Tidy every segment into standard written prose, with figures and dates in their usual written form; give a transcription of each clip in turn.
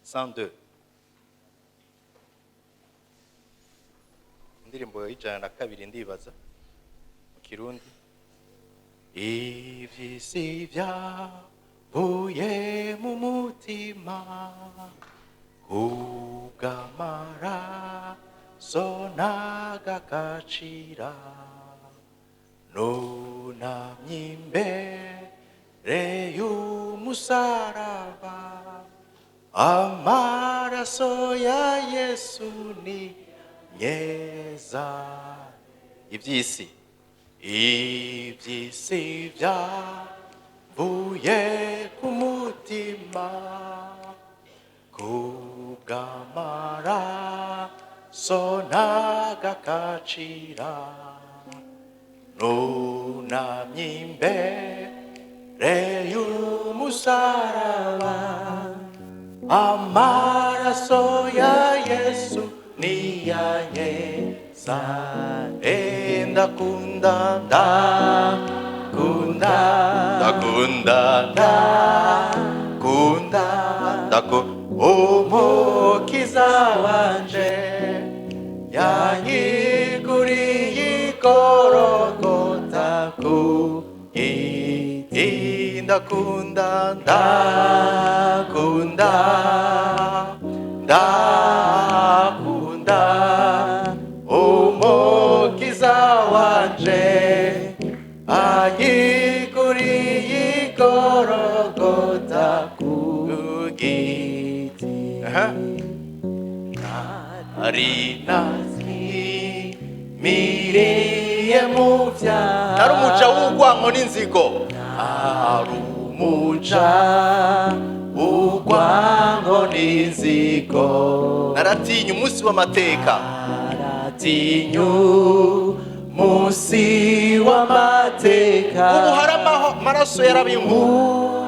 102, indirimbo y'102, ndibaza mu Kirundi. Ivy'isi vyavuye mu mutima kubw'amaraso n'agakacira, nunamye imbere y'umusaraba, amaraso ya Yesu ni meza. Iby'isi, iby'isi byavuye ku mutima kubw'amaraso n'agakacira, nunamye imbere y'umusaraba, amaraso ya Yesu niyanyeza. Ndakunda, ndakunda, ndakunda, ndakunda, ndakunda Umukiza wanje yanyiguriye igorogota ku giti. Ndakunda, ndakunda, ndakunda Umukiza wanje anyiguriye igorogota ku giti. Aha. Ari nazimiriye mu byaha, nari umuja w'urwanko n'inzigo, ari umuja w'urwanko n'inzigo, naratinya umunsi w'amateka, Naratinya umunsi w'amateka. Ubu hari amaraso yarabinkuye,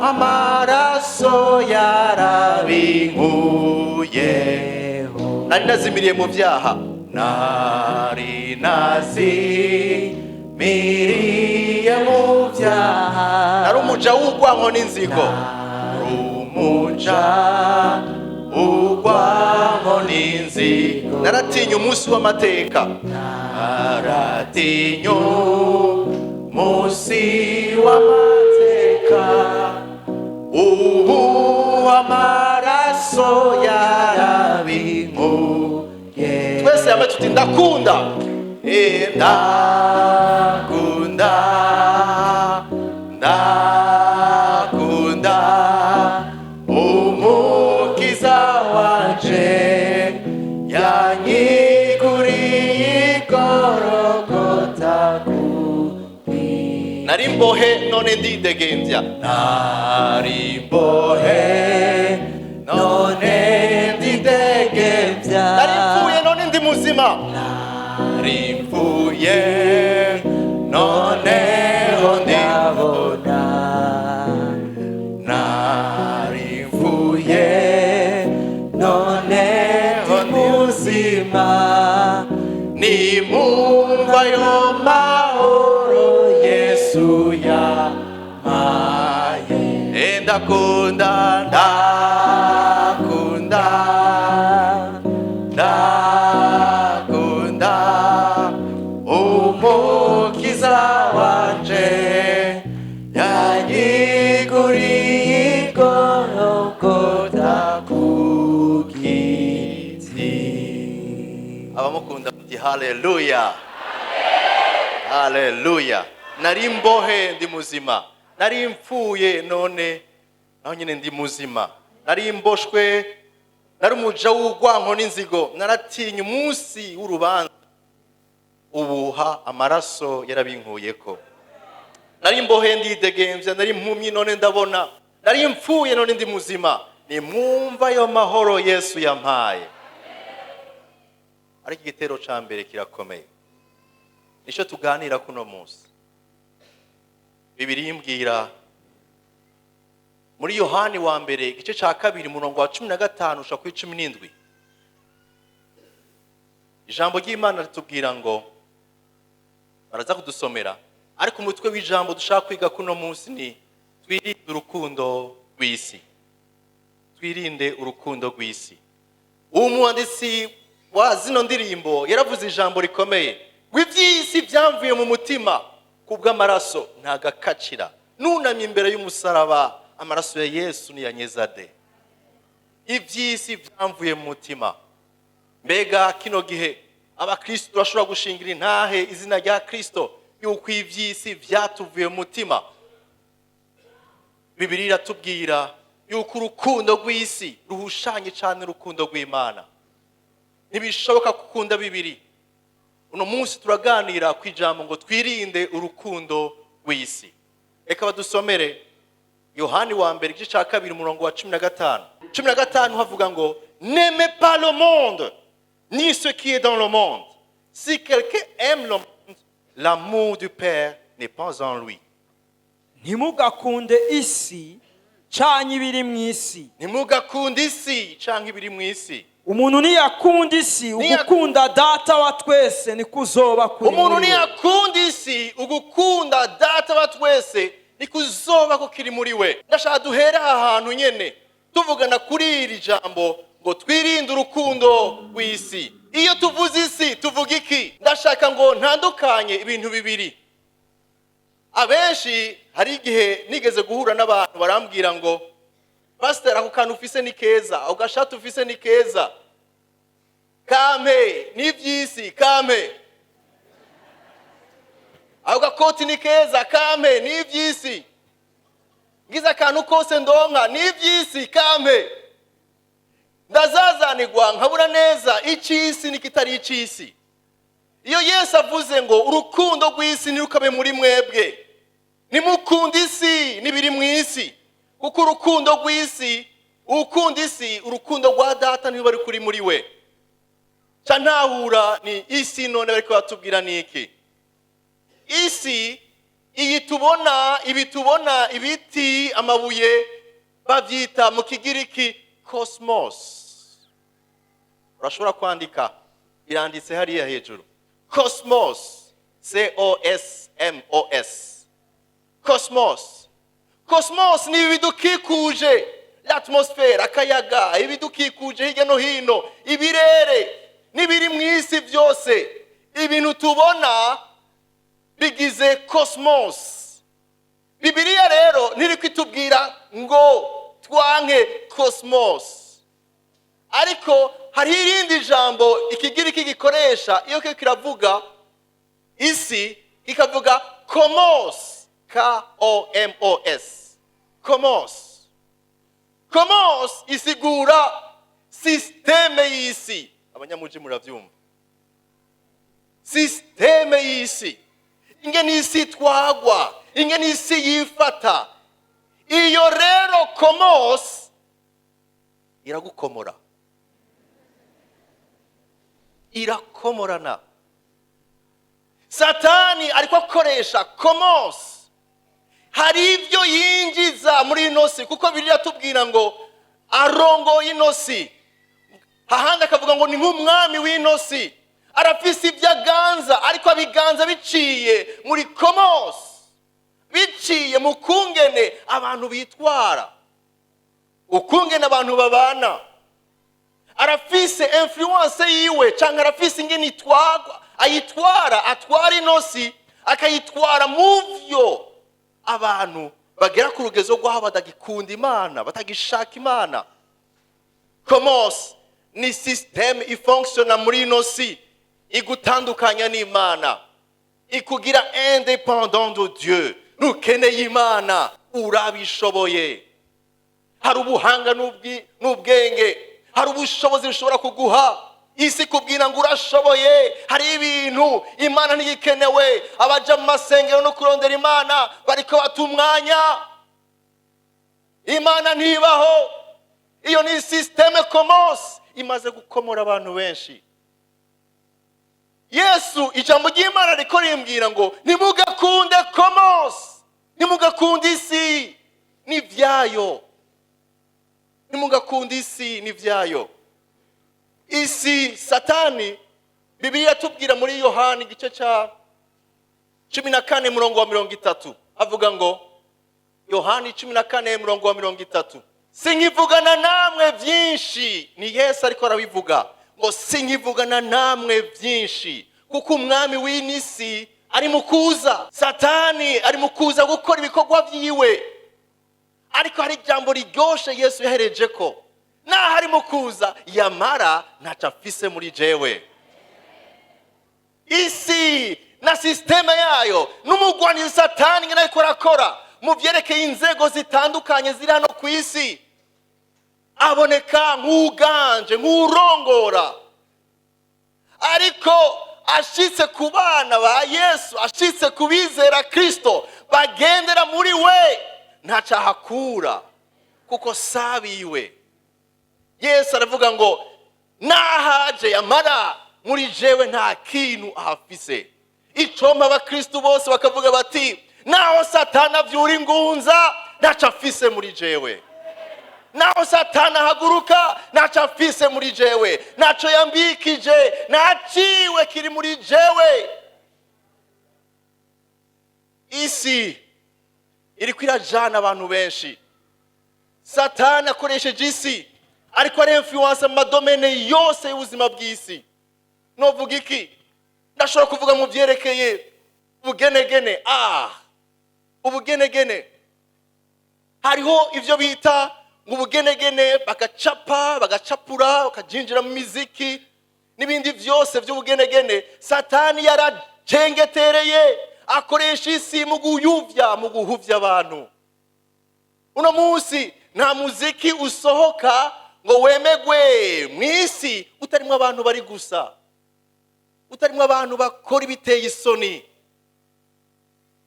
amaraso yarabinkuye. Nari nazimiriye mu byaha, nari nazimiriye mu byaha, nari umuja w'urwanko n'inzigo, umuja w'urwanko n'inzigo, naratinya umunsi w'amateka, naratinya umunsi w'amateka. Ubu amaraso yarabinkuye. Twese hamwe tuti: ndakunda. Ndakunda, ndakunda Umukiza wanje yanyiguriye igorogota ku. Nari mbohe, none ndidegembya. Nari mbohe, none ndidegembya. Nari mpfuye, none ndi muzima. Nari mpfuye, noneho ndabona. Nari mpfuye, None ndi muzima. Nimumva ayo mahoro Yesu yampaye. Ndakunda, ndakunda, ndakunda Umukiza wanje yanyiguriye igorogota ku giti. Abamukunda muti: haleluya, haleluya! Nari mbohe, ndi muzima. Nari mpfuye, none naho nyine ndi muzima. Nari mboshwe, nari umuja w'urwanko n'inzigo, naratinya umunsi w'urubanza. Ubuha amaraso yarabinkuyeko. Nari mbohe, ndidegembya. Nari impumyi, none ndabona. Nari mpfuye, none ndi muzima. Nimwumva ayo mahoro Yesu yampaye. Ariko igitero ca mbere kirakomeye, nicyo tuganira kuno munsi. Bibiliya imbwira muri Yohani wa mbere, igice cya 2, umurongo wa 15 ushaka kuri 17, ijambo ry'Imana ritubwira ngo, baraza kudusomera, ariko umutwe w'ijambo dushaka kwiga kuno munsi ni: twirinde urukundo rw'isi. Twirinde urukundo rw'isi. Uwo mwanditsi wa zino ndirimbo yaravuze ijambo rikomeye ngo iby'isi byamvuye mu mutima kubw'amaraso ntagakacira, nunamye imbere y'umusaraba, amaraso ya Yesu niyanyeza de. Iby'isi byamvuye mu mutima. Mbega kino gihe abakristo turashobora gushingira intahe izina rya Kristo yuko iby'isi byatuvuye mu mutima? Bibiliya iratubwira yuko urukundo rw'isi ruhushanye cyane urukundo rw'Imana. Ntibishoboka gukunda bibiri. Uno munsi turaganira ku ijambo ngo twirinde urukundo rw'isi. Reka badusomere Yohani wa mbere, igice cya 2, umurongo wa 15. 15 havuga ngo: "N'aimez pas le monde ni ce qui est dans le monde. Si quelqu'un aime le monde, l'amour du Père n'est pas en lui." Ntimugakunde isi canke ibiri mu isi. Ntimugakunde isi canke ibiri mu isi. Umuntu niyakunda isi, ugukunda Data wa twese nikuzoba kuri Umuntu muri we. niyakunda isi, ugukunda Data wa twese nikuzoba kukiri muri we. Ndashaka duhere aha hantu nyene tuvugana kuri iri jambo ngo twirinde urukundo rw'isi. Iyo tuvuze isi, tuvuga iki? Ndashaka ngo ntandukanye ibintu bibiri. Abenshi, hari igihe nigeze guhura n'abantu barambwira ngo: "Pasiteri, ako kantu ufise ni keza, ako gashati ufise ni keza, kampe." N'iby'isi, kampe. Ako gakoti ni keza, kampe. N'iby'isi. Ngize akantu kose ndonka, n'iby'isi, kampe. Ndazazanirwa nkabura neza icy'isi n'ikitari icy'isi. Iyo Yesu avuze ngo urukundo rw'isi ntirukabe muri mwebwe, nimukunde isi n'ibiri mu isi, kuko urukundo rw'isi, ukunda isi, urukundo rwa Data ntiruba ruri muri we. Ca ntahura ni isi none bariko batubwira ni iki? Isi iyi tubona, ibi tubona, ibiti, amabuye, babyita mu Kigiriki cosmos. Urashobora kwandika, iranditse hariya hejuru, cosmos, c o s m o s, cosmos. Cosmos ni ibidukikuje, l'atmosphère, akayaga, ibidukikuje hirya no hino, ibirere n'ibiri mu isi byose. Ibintu tubona bigize cosmos. Bibiliya rero ntiri kwitubwira ngo twanke cosmos, ariko hariho irindi jambo Ikigiriki gikoresha iyo kiriko kiravuga isi, kikavuga komos, k o m o s, komos. Komos isigura système y'isi. Abanyamuji muravyumva, système y'isi, ingene isi itwagwa, ingene isi yifata. Iyo rero komos iragukomora, irakomorana. Satani ariko akoresha komos. Hari ibyo yinjiza muri ino si, kuko biriya tubwira ngo arongoye ino si, hahandi akavuga ngo ni nk'umwami w'ino si. Arafise ibyo aganza, ariko abiganza biciye muri komos, biciye mu kungene abantu bitwara, ukungene abantu babana. Arafise influence yiwe cyangwa arafise ingene itwagwa, ayitwara, atwara ino si, akayitwara mu vyo abantu bagera ku rugezo rw'aho batagikunda Imana, batagishaka Imana. Komos ni système ifonctionna muri ino si, igutandukanya n'Imana, ikugira indépendant de Dieu. Ntukeneye Imana, urabishoboye. Hari ubuhanga n'ubwenge, hari ubushobozi bushobora kuguha isi, kubwira ngo urashoboye. Hari ibintu Imana ntigikenewe. Abaja mu masengero no kurondera Imana bariko bata umwanya, Imana ntibaho. Iyo ni système komos imaze gukomora abantu benshi. Yesu, ijambo ry'Imana riko rimbwira ngo ntimugakunde komos, ntimugakunde isi n'ibyayo, ntimugakunde isi n'ibyayo. Isi, Satani, Bibiliya iratubwira muri Yohani igice cya 14, murongo wa 30, avuga ngo, Yohani 14, murongo wa 30: Sinkivugana namwe byinshi. Ni Yesu ariko arabivuga ngo: "Sinkivugana namwe byinshi, kuko umwami w'isi ari mu kuza." Satani ari mu kuza gukora ibikorwa byiwe, ariko hari ijambo riryoshe Yesu yahereje ko naho ari mu kuza, yamara ntacyo afise muri jewe. Isi na système yayo n'umugwanizi Satani nyine ariko arakora mu byerekeye inzego zitandukanye ziri hano ku isi, aboneka nk'uganje, nk'urongora, ariko ashitse ku bana ba Yesu, ashitse ku bizera Kirisito bagendera muri we, ntacyo ahakura kuko sabiwe. Yesu aravuga ngo nahaje, yamara muri jewe nta kintu ahafise. Icompa abakristu bose bakavuga bati: "Naho Satani avyura ingunza, ntacyo afise muri jewe. Naho Satani ahaguruka, ntacyo afise muri jewe, ntacyo yambikije, ntaciwe kiri muri jewe." Isi iriko irajana abantu benshi. Satani akoresheje isi, ariko ari influence mu ma domaines yose y'ubuzima bw'isi. Novuga iki? Ndashobora kuvuga mu byerekeye ubugenegene. Ubugenegene, hariho ibyo bita ngo ubugenegene, bagacapa, bagacapura, bakajinjira mu miziki n'ibindi byose by'ubugenegene. Satani yaracengetereye, akoresha isi mu guyuvya, mu guhuvya abantu. Uno munsi nta muziki usohoka ngo wemegwe mu isi utarimo abantu bari gusa, utarimo abantu bakora ibiteye isoni.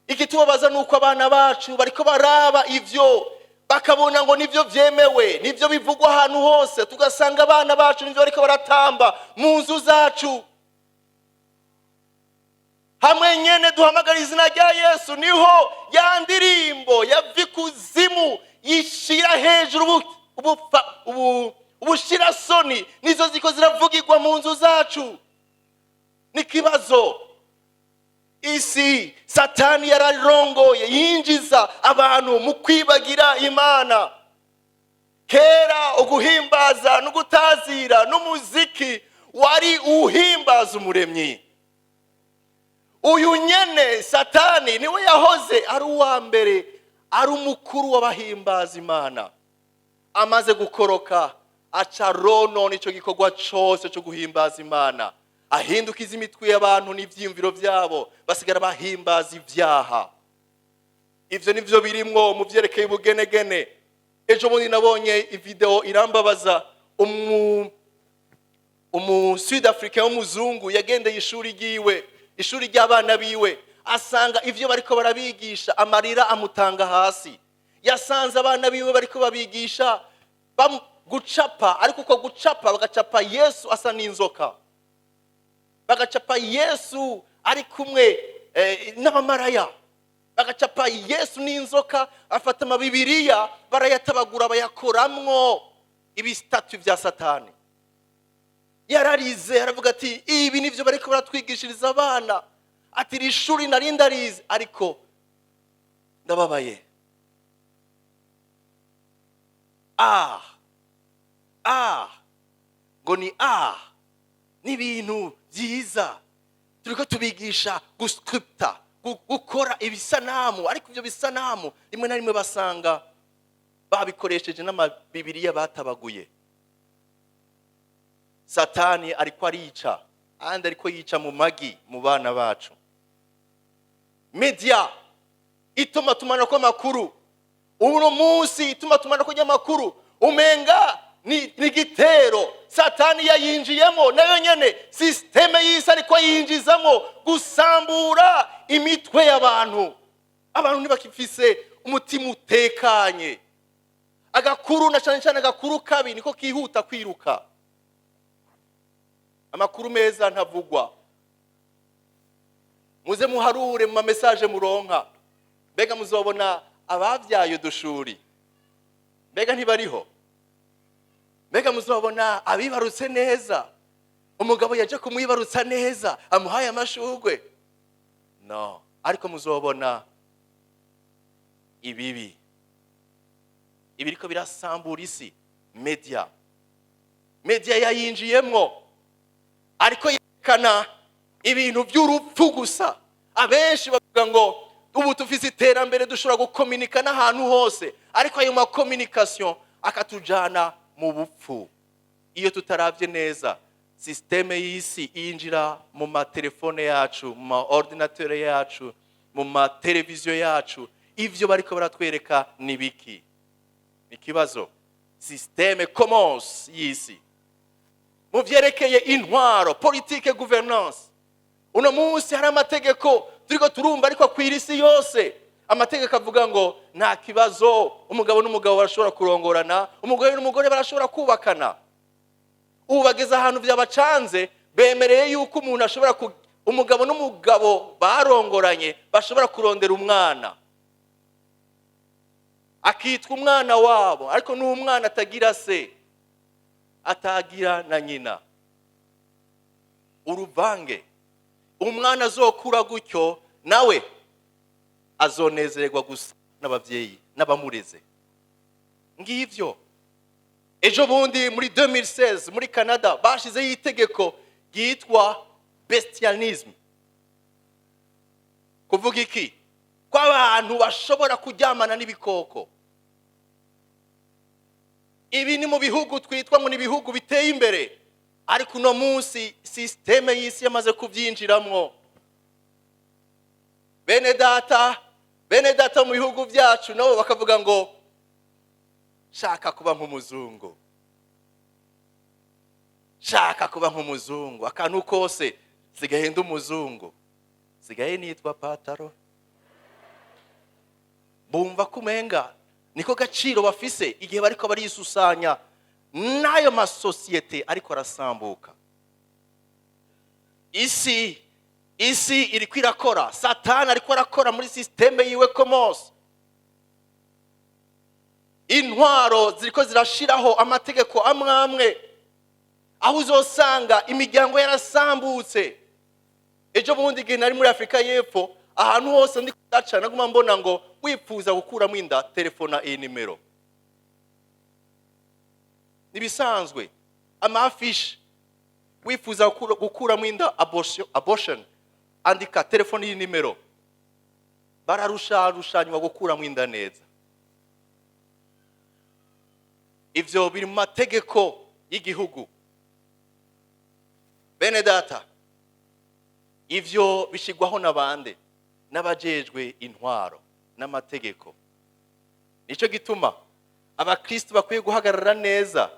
Igitubabaza ni uko abana bacu bariko baraba ivyo, bakabona ngo nibyo byemewe, nibyo bivugwa ahantu hose, tugasanga abana bacu nibyo bariko baratamba mu nzu zacu. Hamwe nyene duhamagara izina rya Yesu, niho ya ndirimbo yava ikuzimu yishira hejuru ubushirasoni, nizo ziko ziravugirwa mu nzu zacu. N'ikibazo, isi Satani yararongoye, yinjiza abantu mu kwibagira Imana. Kera uguhimbaza no gutazira n'umuziki wari uhimbaza Umuremyi. Uyu nyene Satani niwe yahoze ari uwa mbere, ari umukuru w'abahimbaza Imana. Amaze gukoroka, aca ronona icyo gikorwa cyose cyo guhimbaza Imana, ahindukiza imitwe y'abantu n'ibyiyumviro byabo, basigara bahimbaza ibyaha. Ibyo nibyo birimwo mu byerekeye ubugenegene. Ejo bundi nabonye i vidéo irambabaza. Umu Sud Africain w'umuzungu yagendeye ishuri ryiwe, ishuri ry'abana biwe, asanga ivyo bariko barabigisha, amarira amutanga hasi. Yasanze abana biwe bariko babigisha gucapa, ariko uko gucapa bagacapa Yesu asa n'inzoka, bagacapa Yesu ari kumwe n'abamaraya, bagacapa Yesu n'inzoka. Afata amabibiriya, barayatabagura, bayakoramwo ibi statues vya Satani. Yararize, aravuga ati: "Ibi nivyo bariko baratwigishiriza abana." Ati: "Iri shuri nari ndarize, ariko ndababaye." Ngo ni n'ibintu byiza turiko tubigisha guscripta, gukora ibisanamu, ariko ibyo bisanamu rimwe na rimwe basanga babikoresheje n'amabibiriya batabaguye. Satani ariko arica, andi ariko yica mu magi mu bana bacu. Média, itumatumanako amakuru, uno munsi itumatumanako ry'amakuru umenga ni igitero Satani yayinjiyemo nayo nyene. Système y'isi ariko yinjizamo gusambura imitwe y'abantu. Abantu ntibakifise umutima utekanye. Agakuru, na cyane cyane agakuru kabi, niko kihuta kwiruka. Amakuru meza ntavugwa. Muze muharure mu ma messages muronka. Mbega muzobona ababyaye udushuri? Mbega ntibariho? Mbega muzobona abibarutse neza, umugabo yaje kumwibarutsa neza, amuhaye amashugwe? No, ariko muzobona ibibi. Ibiriko birasambura isi, media yayinjiyemwo, ariko yerekana ibintu by'urupfu gusa. Abenshi bavuga ngo ubu tufise iterambere, dushobora gukominika n'ahantu hose, ariko ayo ma communication akatujana mu bupfu iyo tutaravye neza. Système y'isi yinjira mu matelefone yacu, mu ma ordinateur yacu, mu mateleviziyo yacu. Ivyo bariko baratwereka ni biki? Ikibazo, système commence y'isi mu vyerekeye intwaro, politique, gouvernance. Uno munsi hari amategeko turiko turumva ariko akwira isi yose, amategeko avuga ngo nta kibazo, umugabo n'umugabo barashobora kurongorana, umugore n'umugore barashobora kubakana. Ubu bageze ahantu byabacanze, bemereye yuko umuntu ashobora umugabo n'umugabo barongoranye bashobora kurondera umwana, akitwa umwana wabo, ariko n'umwana atagira se, atagira na nyina, uruvange. Umwana azokura gutyo nawe azonezererwa gusa n'ababyeyi n'abamureze. Ngivyo. Ejo bundi muri 2016 muri Canada bashizeho itegeko ryitwa bestialisme. Kuvuga iki? Ko abantu bashobora kuryamana n'ibikoko. Ibi ni mu bihugu twitwa ngo ni ibihugu biteye imbere, ariko uno munsi système y'isi yamaze kubyinjiramwo. Bene data, bene data, mu bihugu byacu nabo bakavuga ngo shaka kuba nk'umuzungu, shaka kuba nk'umuzungu, akantu kose sigaye ndi umuzungu, sigaye nitwa pataro. Bumva ko umenga niko gaciro bafise igihe bariko barisusanya n'ayo masosiyete ariko arasambuka. Isi iriko irakora, Satani ariko arakora muri système yiwe komose. Intwaro ziriko zirashiraho amategeko amwe amwe, aho uzosanga imiryango yarasambutse. Ejo bundi igihe nari muri Afurika y'Epfo, ahantu hose ndi kudaca naguma mbona ngo wifuza gukuramo inda, telefona iyi nimero. Nibisanzwe, ama affiches: wifuza gukuramo inda, abortion, andika telefone iyi nimero. Bararusharushanywa gukuramo inda neza. Ivyo biri mu mategeko y'igihugu. Bene data, ivyo bishigwaho n'abande? N'abajejwe intwaro n'amategeko. Nicyo gituma abakristo bakwiye guhagarara neza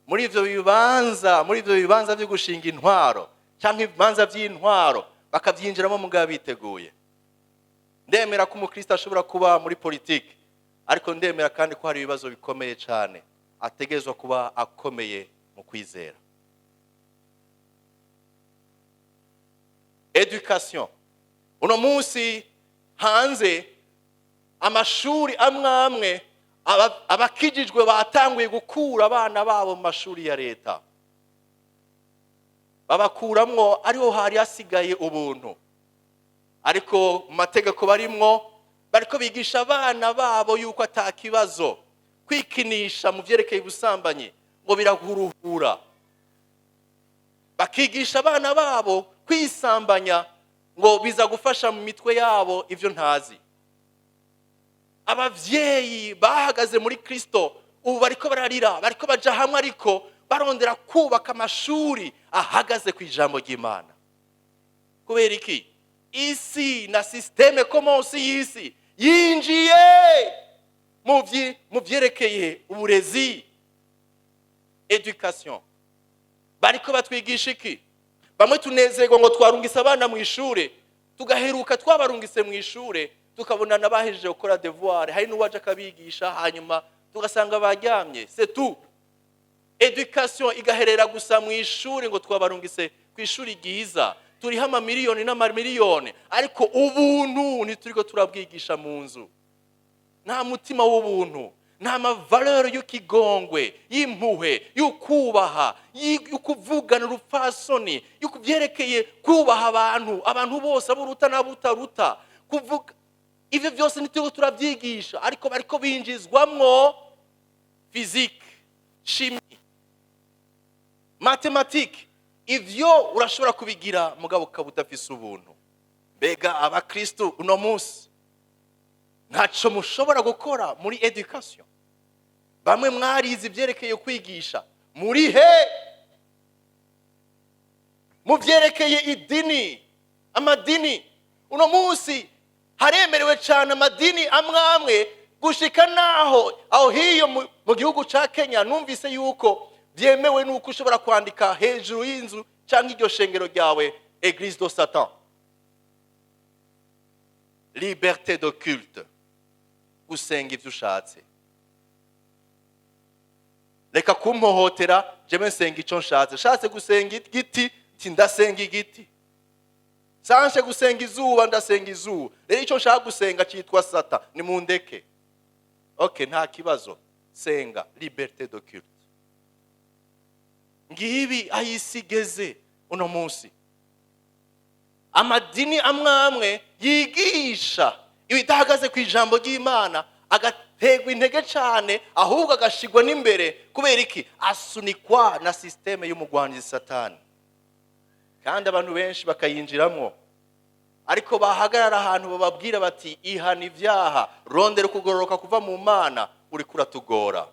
muri ivyo bibanza, muri ivyo bibanza byo gushinga intwaro cyangwa ibibanza by'intwaro, bakabyinjiramo mugabo biteguye. Ndemera ko umukristo ashobora kuba muri politiki, ariko ndemera kandi ko hari ibibazo bikomeye cyane ategerezwa kuba akomeye mu kwizera. Education, uno munsi hanze amashuri amwe amwe, abakijijwe batanguye gukura abana babo mu mashuri ya leta, babakuramwo ariho hari hasigaye ubuntu. Ariko mu mategeko barimwo, bariko bigisha abana babo yuko atakibazo kwikinisha mu vyerekeye ubusambanyi, ngo birahuruhura. Bakigisha abana babo kwisambanya, ngo biza gufasha mu mitwe yabo, ivyo ntazi. Abavyeyi bahagaze muri Kristo ubu bariko bararira, bariko baja hamwe, ariko barondera kubaka amashuri ahagaze ku ijambo ry'Imana. Kubera iki? Isi na système komonsi y'isi yinjiye mu vyerekeye uburezi, education. Bariko batwigisha iki? Bamwe tunezerwa ngo twarungise abana mu ishure, tugaheruka twabarungise mu ishure tukabona n'abahejeje gukora devoir, hari n'uwaje akabigisha, hanyuma tugasanga baryamye, c'est tout. Education igaherera gusa mu ishuri, ngo twabarungise ku ishuri ryiza, turiho amamiliyoni n'amamiliyoni, ariko ubuntu ntituriko turabwigisha mu nzu. Nta mutima w'ubuntu, nta ma valeurs y'ikigongwe, y'impuhwe, y'ukubaha, y'ukuvugana urupfasoni, y'ukubyerekeye kubaha abantu, abantu bose, abo uruta n'abo utaruta. Kuvuga ivyo byose ntituriko turabyigisha, ariko bariko binjizwamwo. Physique, chimie, mathématique, ivyo urashobora kubigira, mugabo ukaba udafise ubuntu. Mbega abakristu uno munsi ntaco mushobora gukora muri éducation? Bamwe mwarize ibyerekeye kwigisha, muri he mu byerekeye idini? Amadini uno munsi haremerewe cyane, amadini amwe amwe, gushika naho aho hiyo mu gihugu ca Kenya numvise yuko byemewe nuko ushobora kwandika hejuru y'inzu cyangwa iryo shengero ryawe "Église de Satan". Liberté de culte, gusenga ibyo ushatse. Reka kumpohotera, jewe nsenga icyo nshatse. Nshatse gusenga igiti, nti ndasenga igiti. Nshatse gusenga izuba, ndasenga izuba. Rero icyo nshaka gusenga cyitwa Sata, nimundeke. OK, nta kibazo, senga. Liberté de culte. Ngibi aho isi igeze uno munsi. Amadini amwe amwe yigisha ibidahagaze ku ijambo ry'Imana agategwa intege cyane, ahubwo agashigwa n'imbere. Kubera iki? Asunikwa na système y'umugwanyi Satani, kandi abantu benshi bakayinjiramo. Ariko bahagarara ahantu bababwira bati: "Ihana ibyaha, rondera ukugororoka kuva mu Mana, uri kuratugora."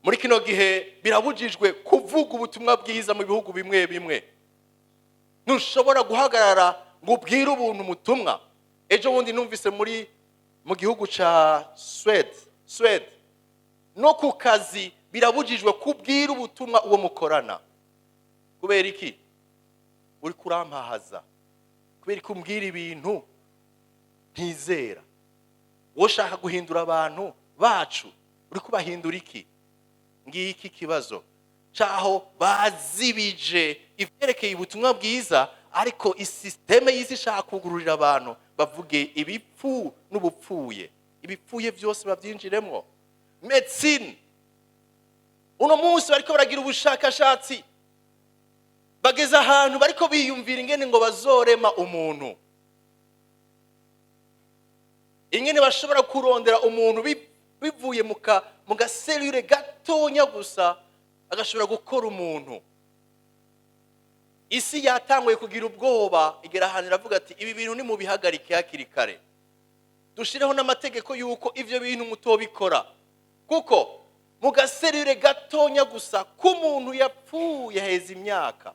Muri kino gihe birabujijwe kuvuga ubutumwa bwiza mu bihugu bimwe bimwe. Ntushobora guhagarara ngo ubwire ubuntu umutumwa. Ejo bundi numvise muri mu gihugu ca Suède, no ku kazi birabujijwe kubwira ubutumwa uwo mukorana. Kubera iki? Uri kurampahaza. Kubera ko umbwira ibintu ntizera. Wowe ushaka guhindura abantu bacu, uri kubahindura iki? Ngiki kibazo cyaho bazibije ibyerekeye ubutumwa bwiza, ariko i système y'isi ishaka kugururira abantu bavuge ibipfu n'ubupfuye, ibipfuye byose babyinjiremo. Médecine, uno munsi bariko baragira ubushakashatsi, bageze ahantu bariko biyumvira ingene ngo bazorema umuntu, ingene bashobora kurondera umuntu bivuye mu ga cellule gatonya gusa, agashobora gukora umuntu. Isi yatanguye kugira ubwoba, igera ahantu iravuga ati: "Ibi bintu nimubihagarike hakiri kare, dushireho n'amategeko y'uko ibyo bintu mutobikora." Kuko mu ga cellule gatonya gusa k'umuntu yapfuye heza imyaka,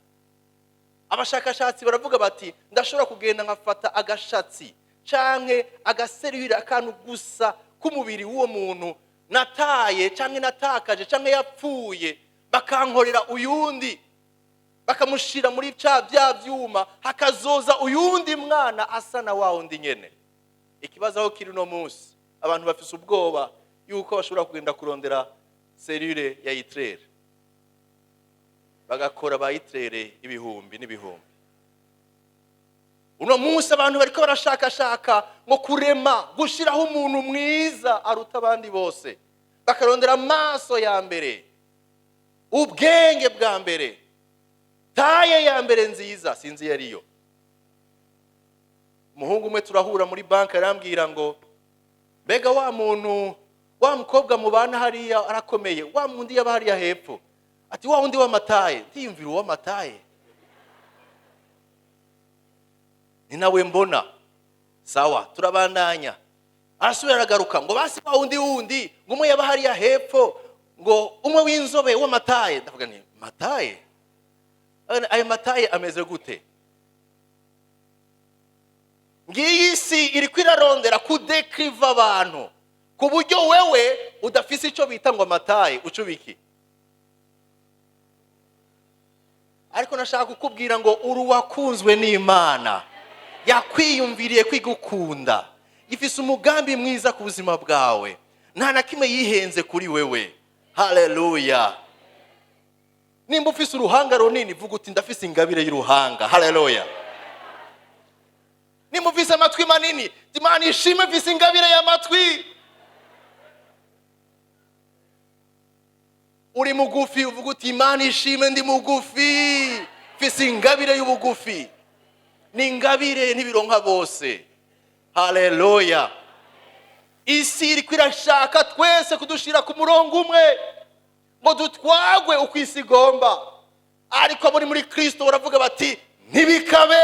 abashakashatsi baravuga bati: "Ndashobora kugenda nkafata agashatsi canke aga cellule, akantu gusa k'umubiri w'uwo muntu nataye canke natakaje canke yapfuye, bakankorera uyundi, bakamushira muri ca bya vyuma, hakazoza uyundi mwana asa na wa wundi nyene." Ikibazo aho kiri uno munsi, abantu bafise ubwoba yuko bashobora kugenda kurondera cellule ya Hitler, bagakora ba Hitler ibihumbi n'ibihumbi. Uno munsi abantu bariko barashakashaka ngo kurema, gushiraho umuntu mwiza aruta abandi bose, bakarondera amaso ya mbere, ubwenge bwa mbere, taille ya mbere nziza, sinzi iyo ariyo. Umuhungu umwe turahura muri banki, arambwira ngo: "Mbega wa muntu, wa mukobwa mubana hariya arakomeye, wa wundi yaba hariya hepfo?" Ati: "Wa wundi w'ama taille." Ndiyumvira uw'ama taille ni nawe mbona. Sawa, turabandanya. Arasubira aragaruka ngo: "Basi wa wundi wundi, ngo umwe yaba hariya hepfo, ngo umwe w'inzobe w'ama taille." Ndavuga nti: "Ma taille? Ayo ma taille ameze gute?" Ngiyi si iriko irarondera kudekriva abantu ku buryo wewe udafise icyo bita ngo ama taille ucubiki. Ariko nashaka kukubwira ngo uri uwakunzwe n'Imana, yakwiyumviriye kwigukunda, ifise umugambi mwiza ku buzima bwawe, nta na kimwe yihenze kuri wewe. Haleluya! Nimba ufise uruhanga runini, vuga uti: "Ndafise ingabire y'uruhanga." Haleluya! Nimba ufise amatwi manini, Imana ishimwe, mfise ingabire y'amatwi. Uri mugufi, uvuga uti: "Imana ishimwe, ndi mugufi, mfise ingabire y'ubugufi." Ni ingabire ntibironka bose. Haleluya! Isi iriko irashaka twese kudushira ku murongo umwe ngo dutwagwe uko isi igomba, ariko abari muri Kristo baravuga bati: "Ntibikabe,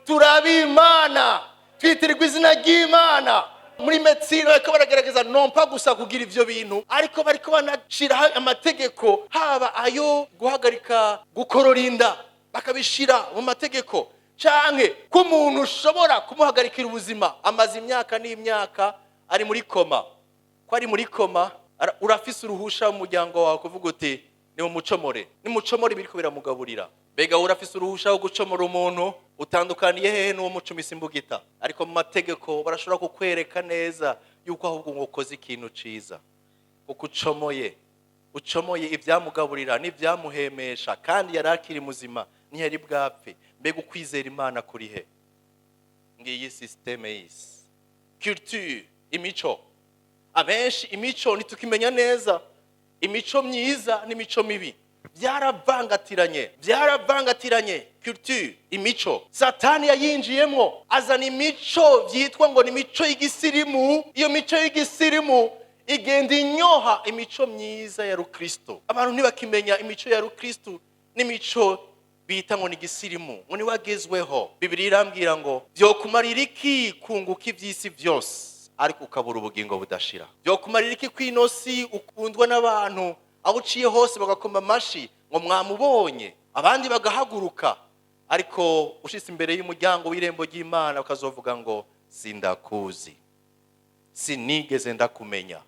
turabe Imana, twitirirwa izina ry'Imana." Muri médecine bariko baragerageza non pas gusa kugira ivyo bintu, ariko bariko banashiraho amategeko, haba ayo guhagarika gukorora inda, bakabishira mu mategeko, canke ko umuntu ushobora kumuhagarikira ubuzima amaze imyaka n'imyaka ari muri coma, ko ari muri coma, urafise uruhusha mu muryango wawe kuvuga uti: "Nimucomore, nimucomore ibiriko biramugaburira." Mbega urafise uruhusha wo gucomora umuntu? Utandukaniye hehe n'uwo mucumisa imbugita? Ariko mu mategeko barashobora kukwereka neza yuko ahubwo ngo ukoze ikintu ciza, kuko ucomoye ibyamugaburira n'ibyamuhemesha, kandi yari akiri muzima, ntiyari bwapfe. Mbega ukwizera Imana kuri he? Ngiyi système y'isi, culture, imico. Abenshi imico ntitukimenya neza, imico myiza n'imico mibi byaravangatiranye, byaravangatiranye. Culture, imico, Satani yayinjiyemo, azana imico byitwa ngo ni imico y'igisirimu. Iyo mico y'igisirimu igenda inyoha imico myiza ya rukristo. Abantu ntibakimenya imico ya rukristo n'imico bita ngo ni igisirimu, ngo niwagezweho. Bibiliya irambwira ngo byokumarira iki kunguka iby'isi byose ariko ukabura ubugingo budashira? Byokumarira iki ku ino si ukundwa n'abantu, aho uciye hose bagakoma amashi ngo mwamubonye, abandi bagahaguruka, ariko ushitse imbere y'umuryango w'irembo ry'Imana ukazovuga ngo: "Sindakuzi, sinigeze ndakumenya"?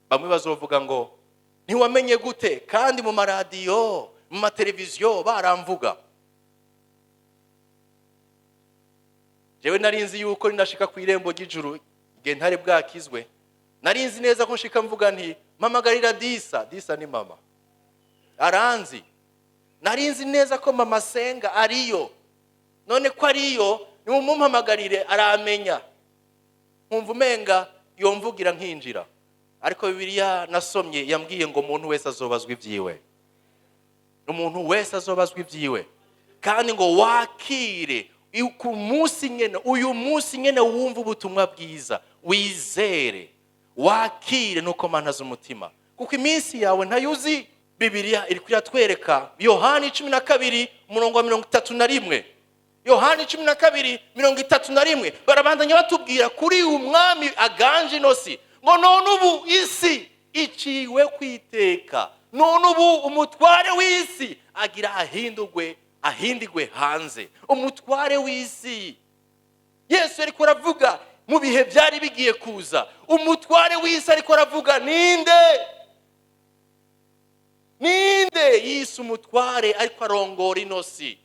Bamwe bazovuga ngo: "Ntiwamenye gute kandi mu maradiyo, mu mateleviziyo baramvuga?" Jewe nari nzi yuko ninashika ku irembo ry'ijuru, igihe ntari bwakizwe, nari nzi neza ko nshika mvuga nti: "Mpamagarira Disa." Disa ni mama, aranzi. Nari nzi neza ko mama asenga ariyo. None ko ariyo, nimumumpamagarire, aramenya. Nkumva umenga yomvugira nkinjira. Ariko Bibiliya nasomye yambwiye ngo umuntu wese azobazwa ibyiwe, umuntu wese azobazwa ibyiwe, kandi ngo wakire ku munsi nyene, uyu munsi nyene wumva ubutumwa bwiza, wizere, wakire nuko mana z'umutima, kuko iminsi yawe ntayuzi. Bibiliya iri iratwereka Yohani 12 umurongo wa 31. Yohani 12:31, barabandanya batubwira kuri uyu mwami aganje ino si ngo: "None ubu isi iciwe kwiteka, none ubu umutware w'isi agira ahindurwe, ahindigwe hanze." Umutware w'isi, Yesu ariko aravuga mu bihe byari bigiye kuza. Umutware w'isi ariko aravuga ninde? Ninde yise umutware ariko arongora ino si?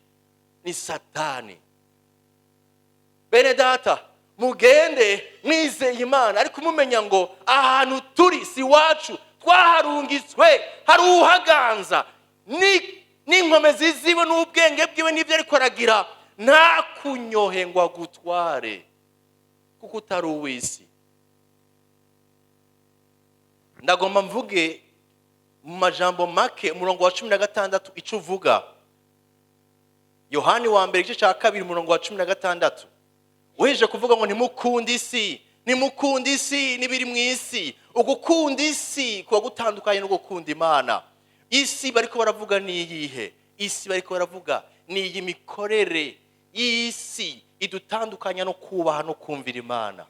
Ni Satani. Bene data, mugende mwizeye Imana, ariko mumenya ngo ahantu turi si iwacu, twaharungitswe, hari uhaganza n'inkomezi ziwe n'ubwenge bwiwe n'ibyo ariko aragira. Ntakunyohe ngo agutware, kuko utari uw'isi. Ndagomba mvuge mu majambo make umurongo wa 16 icyo uvuga. Yohani wa mbere igice cya 2 umurongo wa 16, uhejeje kuvuga ngo ntimukunde isi, ntimukunde isi n'ibiri mu isi. Ugukunda isi kuba gutandukanye no gukunda Imana. Isi bariko baravuga ni iyihe? Isi bariko baravuga ni iyi mikorere y'isi idutandukanya no kubaha no kumvira Imana.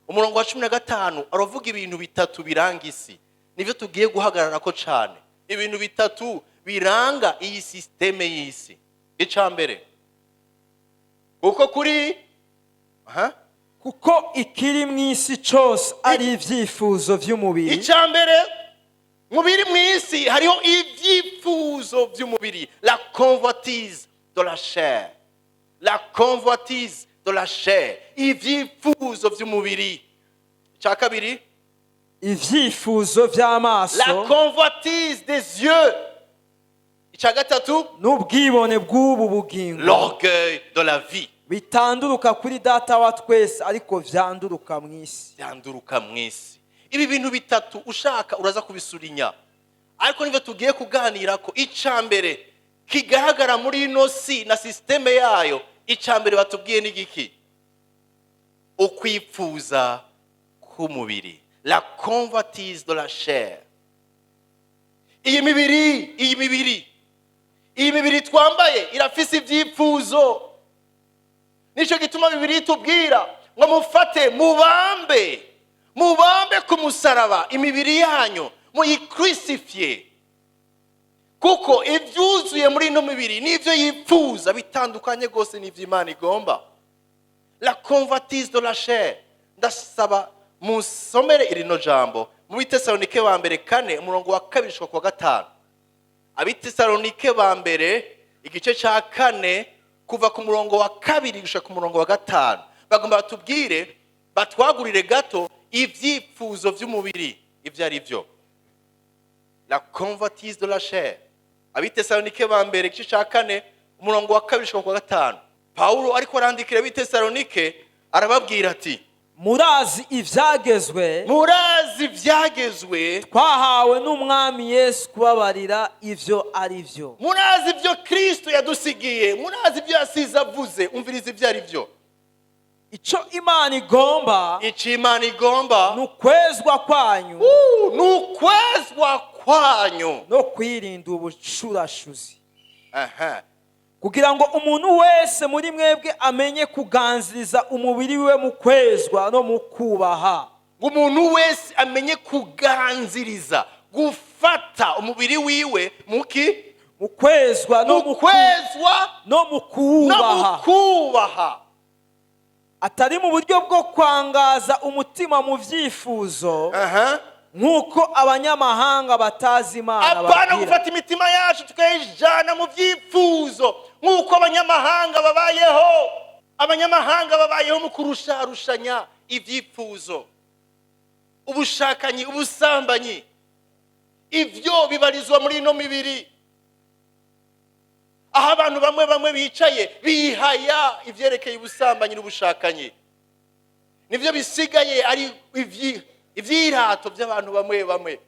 Umurongo wa 15 aravuga ibintu bitatu biranga isi, nibyo tugiye guhagarara ko cyane. Ibintu bitatu biranga iyi système y'isi. Icya mbere, kuko kuri aha. Kuko ikiri mu isi cyose ari ibyifuzo by'umubiri. Icya mbere, mu biri mu isi hariho ibyifuzo by'umubiri, la convoitise de la chair, la convoitise de la chair, ibyifuzo by'umubiri. Icya kabiri, ibyifuzo by'amaso, la convoitise des yeux. Icya gatatu, n'ubwibone bw'ubu bugingo, l'orgueil de la vie, bitanduruka kuri Data wa twese, ariko vyanduruka mu isi. Byanduruka mu isi. Ibi bintu bitatu ushaka uraza kubisurinya, ariko nibyo tugiye kuganira ko. Icya mbere kigaragara muri ino si na système yayo, icya mbere batubwiye ni igiki? Ukwipfuza k'umubiri, la convoitise de la chair. Iyi mibiri twambaye irafise ibyifuzo. Nicyo gituma Bibiri itubwira ngo mufate mubambe ku musaraba imibiri yanyu, muyicrucifiye, kuko ibyuzuye muri ino mibiri n'ibyo yifuza bitandukanye rwose n'ibyo Imana igomba. La convoitise de la chair. Ndasaba musomere irino jambo mu Bitesalonike ba mbere 4, umurongo wa 2 gushika ku wa 5. Abitesalonike ba mbere, igice cya 4, kuva ku murongo wa 2 gushika ku murongo wa 5. Bagomba batubwire, batwagurire gato ibyifuzo by'umubiri ibyo ari byo, la convoitise de la chair. Abitesalonike ba mbere, igice cya 4, umurongo wa 2 gushika ku wa 5. Pawulo ariko arandikira Abitesalonike, arababwira ati: Murazi ibyagezwe Murazi ibyagezwe twahawe n'Umwami Yesu kubabarira ibyo ari byo. Murazi ibyo Kristo yadusigiye, murazi ibyo yasize avuze. Umviriza ibyo ari byo. Icyo Imana igomba Icyo Imana igomba ni ukwezwa kwanyu ni ukwezwa kwanyu no kwirinda ubushurashuzi, kugira ngo umuntu wese muri mwebwe amenye kuganziriza umubiri we mu kwezwa no mu kubaha. Ngo umuntu wese amenye kuganziriza, gufata umubiri wiwe muki? Mu kwezwa no mu kwezwa no mu no mu kuwubaha, kubaha, atari mu buryo bwo kwangaza umutima mu byifuzo, nk'uko abanyamahanga batazi Imana Apana bagira. gufata imitima yacu tukayijana mu byifuzo nk'uko abanyamahanga babayeho. Abanyamahanga babayeho mu kurusharushanya ibyifuzo, ubushakanyi, ubusambanyi. Ibyo bibarizwa muri ino mibiri, aho abantu bamwe bamwe bicaye bihaya ibyerekeye ubusambanyi n'ubushakanyi. Nibyo bisigaye ari ibyirato by'abantu bamwe bamwe.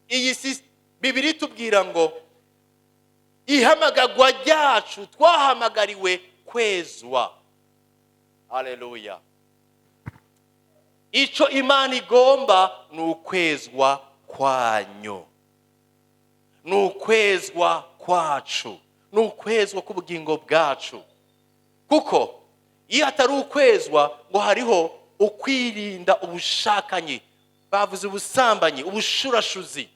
Iyi si Bibiri tubwira ngo ihamagagwa ryacu, twahamagariwe kwezwa. Haleluya! Icyo Imana igomba ni ukwezwa kwanyu, ni ukwezwa kwacu, ni ukwezwa k'ubugingo bwacu, kuko iyo atari ukwezwa, ngo hariho ukwirinda ubushakanyi, bavuze ubusambanyi, ubushurashuzi.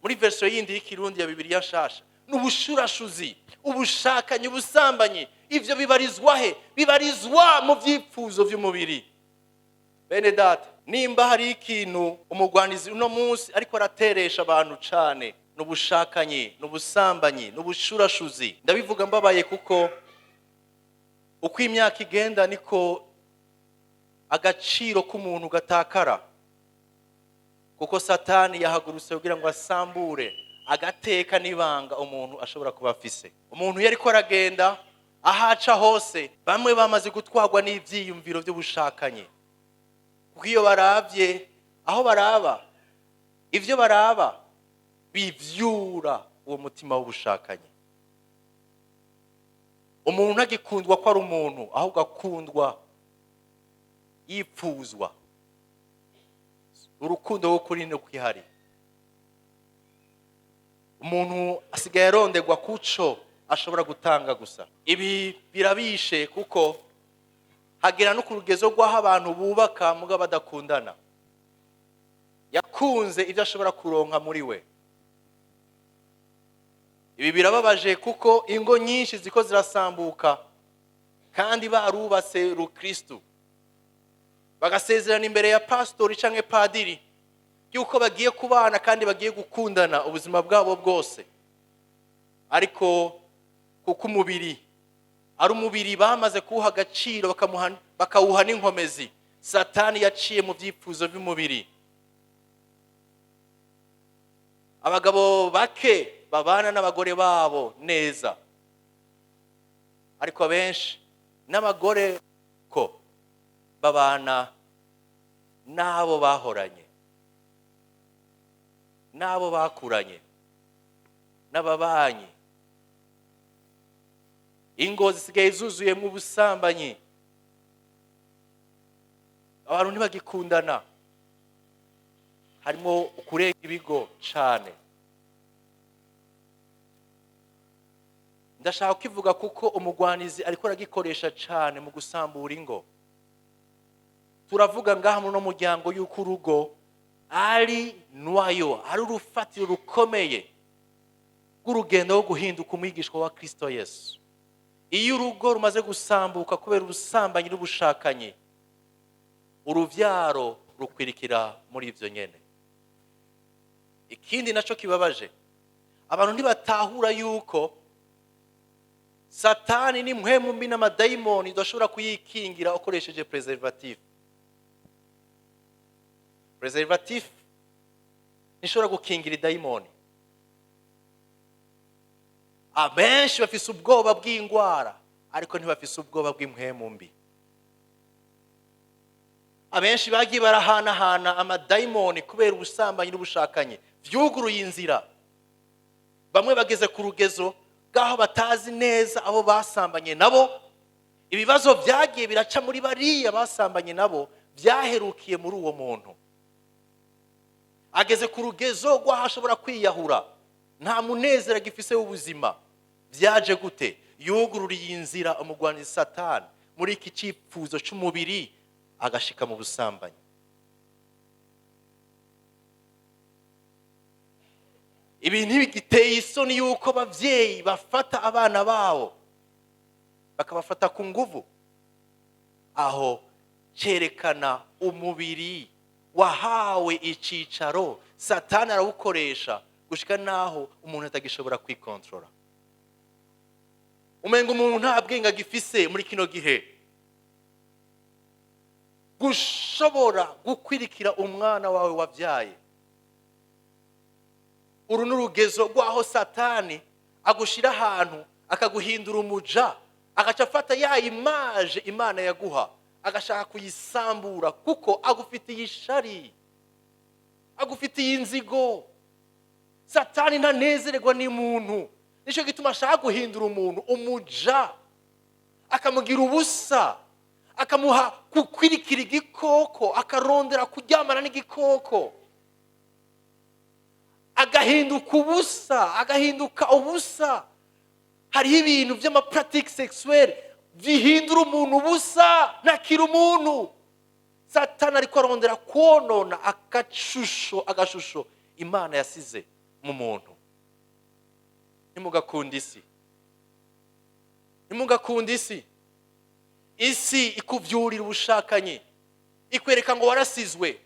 Muri version yindi y'Ikirundi ya Bibiliya nshasha ni ubushurashuzi, ubushakanyi, ubusambanyi. Ibyo bibarizwa he? Bibarizwa mu byifuzo by'umubiri. Bene data, nimba hari ikintu umugwanizi uno munsi ariko arateresha abantu cane, ni ubushakanyi, ni ubusambanyi, ni ubushurashuzi. Ndabivuga mbabaye, kuko uko imyaka igenda niko agaciro k'umuntu gatakara, kuko Satani yahagurutse kugira ngo asambure agateka n'ibanga umuntu ashobora kuba afise. Umuntu iyo ariko aragenda, aho aca hose, bamwe bamaze gutwarwa n'ibyiyumviro by'ubushakanyi, kuko iyo barabye, aho baraba, ibyo baraba bivyura uwo mutima w'ubushakanyi. Umuntu ntagikundwa ko ari umuntu, ahubwo akundwa yipfuzwa. Urukundo rw'ukuri ni kwihari. Umuntu asigaye aronderwa kuco ashobora gutanga gusa. Ibi birabishe, kuko hagera no ku rugezo rw'aho abantu bubaka muga badakundana, yakunze ibyo ashobora kuronka muri we. Ibi birababaje, kuko ingo nyinshi ziko zirasambuka kandi barubatse rukristu, bagasezerana imbere ya pasitori cyangwa padiri yuko bagiye kubana kandi bagiye gukundana ubuzima bwabo bwose. Ariko kuko umubiri ari umubiri, bamaze kuwuha agaciro, bakawuha n'inkomezi, Satani yaciye mu byifuzo by'umubiri. Abagabo bake babana n'abagore babo neza, ariko abenshi n'abagore ko babana n'abo bahoranye, n'abo bakuranye, n'ababanyi. Ingo zisigaye zuzuyemo ubusambanyi. Abantu ntibagikundana, harimo ukurenga ibigo cane. Ndashaka kukivuga kuko umugwanizi ariko aragikoresha cane mu gusambura ingo. Turavuga ngaha muri uno muryango yuko urugo ari nwayo, ari urufatiro rukomeye rw'urugendo rwo guhinduka umwigishwa wa Kristo Yesu. Iyo urugo rumaze gusambuka kubera ubusambanyi n'ubushakanyi, uruvyaro rukwirikira muri ivyo nyene. Ikindi naco kibabaje, abantu ntibatahura yuko Satani ni mpwemu mbi n'amadayimoni udashobora kuyikingira ukoresheje preservatif. Preservatif ntishobora gukingira idayimoni. Abenshi bafise ubwoba bw'ingwara, ariko ntibafise ubwoba bw'impwemu mbi. Abenshi bagiye barahanahana amadayimoni kubera ubusambanyi n'ubushakanyi, vyuguruye inzira. Bamwe bageze ku rugezo bw'aho batazi neza abo basambanye nabo. Ibibazo vyagiye biraca muri bariya basambanye nabo vyaherukiye muri uwo muntu. Ageze ku rugezo rw'aho ashobora kwiyahura, nta munezero agifise w'ubuzima. Vyaje gute? Yugururiye inzira umugwanizi Satani muri iki cipfuzo c'umubiri, agashika mu busambanyi. Ibintu bigiteye isoni yuko abavyeyi bafata abana babo bakabafata ku nguvu. Aho cerekana umubiri wahawe icicaro, Satani arawukoresha gushika naho umuntu atagishobora kwikontrola. Umenga umuntu nta bwenge agifise muri kino gihe. Gushobora gukwirikira umwana wawe wabyaye, uru ni urugezo rw'aho Satani agushira ahantu akaguhindura umuja, agaca afata ya image Imana yaguha agashaka kuyisambura, kuko agufitiye ishari, agufitiye inzigo. Satani ntanezererwa n'umuntu, nico gituma ashaka guhindura umuntu umuja, akamugira ubusa, akamuha gukwirikira igikoko, akarondera kuryamana n'igikoko, agahinduka ubusa, agahinduka ubusa. Hariho ibintu vy'ama pratique sexuelle bihindura umuntu ubusa, ntakira umuntu. Satani ariko arondera konona agashusho Imana yasize mu muntu. Ntimugakunde isi, ntimugakunde isi. Isi ikuvyurira ubushakanyi, ikwereka ngo warasizwe.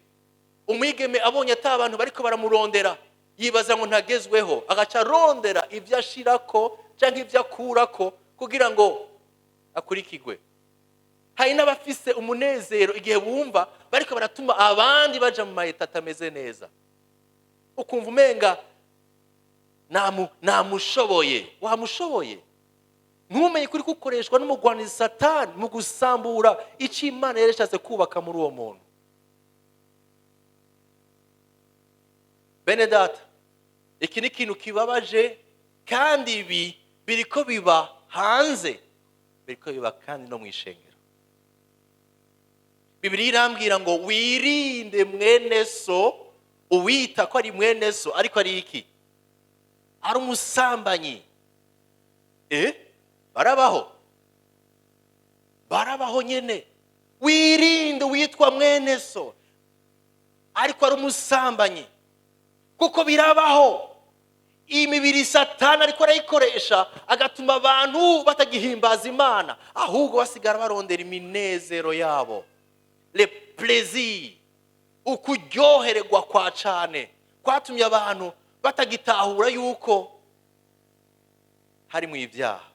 Umwigeme abonye ata abantu bariko baramurondera, yibaza ngo ntagezweho, agaca arondera ivyo ashirako canke ivyo akurako kugira ngo akurikirwe. Hari n'abafise umunezero igihe bumva bariko baratuma abandi baja mu mayeta atameze neza, ukumva umenga namushoboye. Wamushoboye? Ntumenye kuri gukoreshwa n'umugwanizi Satani mu gusambura ico Imana yari yashatse kubaka muri uwo muntu. Bene data, iki ni ikintu kibabaje, kandi ibi biriko biba hanze, biriko biba kandi no mw'ishengero. Bibiliya irambwira ngo wirinde mwene so uwita ko ari mwene so ariko ari iki? Ari umusambanyi. Barabaho, barabaho nyene. Wirinde witwa mwene so ariko ari umusambanyi, kuko birabaho. Imibiri Satani ariko arayikoresha agatuma abantu batagihimbaza Imana, ahubwo basigara barondera iminezero yabo, le plaisir, ukuryohererwa kwa cane kwatumye abantu batagitahura yuko harimo ibyaha,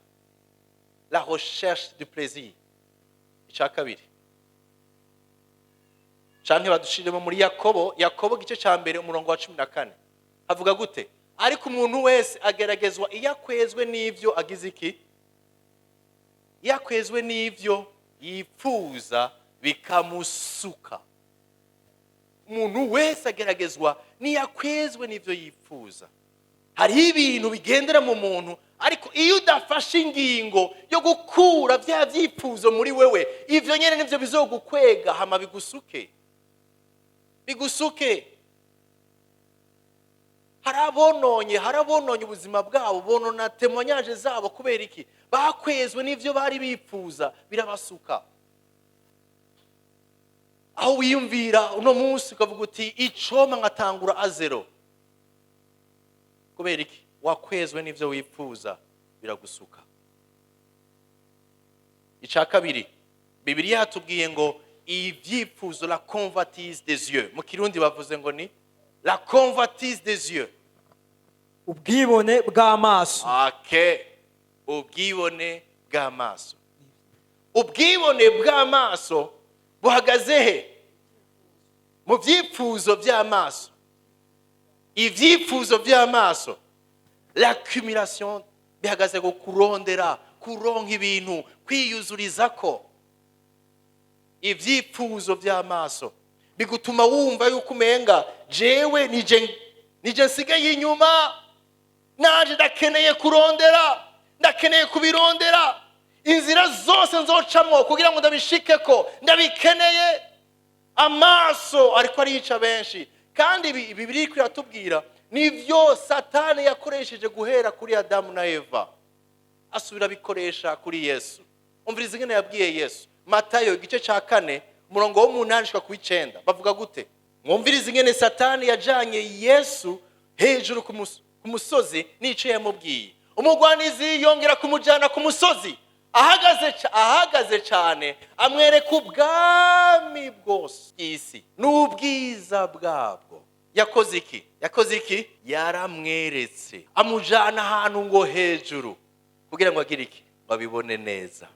la recherche du plaisir. Icya kabiri canke badushiremo muri Yakobo, Yakobo gice ca mbere umurongo wa 14 havuga gute? Ariko umuntu wese ageragezwa iyo akwezwe n'ivyo agize iki? Iyo akwezwe n'ivyo yipfuza bikamusuka. Umuntu wese ageragezwa n'iyo akwezwe n'ivyo yipfuza. Hariho ibintu bigendera mu muntu, ariko iyo udafashe ingingo yo gukura bya byifuzo muri wewe, ivyo nyene nivyo bizogukwega, hama bigusuke, bigusuke. Hari abononye ubuzima bwabo, bonona témoignages zabo. Kubera iki? Bakwezwe n'ivyo bari bifuza, birabasuka. Aho wiyumvira uno munsi ukavuga uti: "Icoma nkatangura à zéro." Kubera iki? Wakwezwe n'ivyo wifuza, biragusuka. Icya kabiri, Bibiliya yatubwiye ngo ibyifuzo, la convoitise des yeux. Mu Kirundi bavuze ngo ni la convoitise des yeux. Ubwibone bw'amaso. Ake, ubwibone bw'amaso. Ubwibone bw'amaso buhagaze he? Mu byifuzo by'amaso. Ibyifuzo by'amaso, l'accumulation, bihagaze ku kurondera, kuronka ibintu, kwiyuzuriza ko. Ibyifuzo by'amaso bigutuma wumva yuko umenga jewe nije nsigaye inyuma, naje ndakeneye kurondera, ndakeneye kubirondera, inzira zose nzocamwo kugira ngo ndabishikeko, ndabikeneye. Amaso ariko arica benshi. Kandi ibi Bibiliya iriko iratubwira nivyo Satani yakoresheje guhera kuri Adamu na Eva, asubira abikoresha kuri Yesu. Umviriza ingene yabwiye Yesu. Matayo igice cya 4, umurongo w'8 ushika ku w'9, bavuga gute? Mwumvirize ingene Satani yajanye Yesu hejuru ku musozi n'ico yamubwiye. Umugwanizi yongera kumujyana ku musozi ahagaze cyane, amwereka ubwami bwose bw'isi n'ubwiza bwabwo. Yakoze iki? Yakoze iki? Yaramweretse, amujyana ahantu ngo hejuru kugira ngo agire iki? Ngo abibone neza.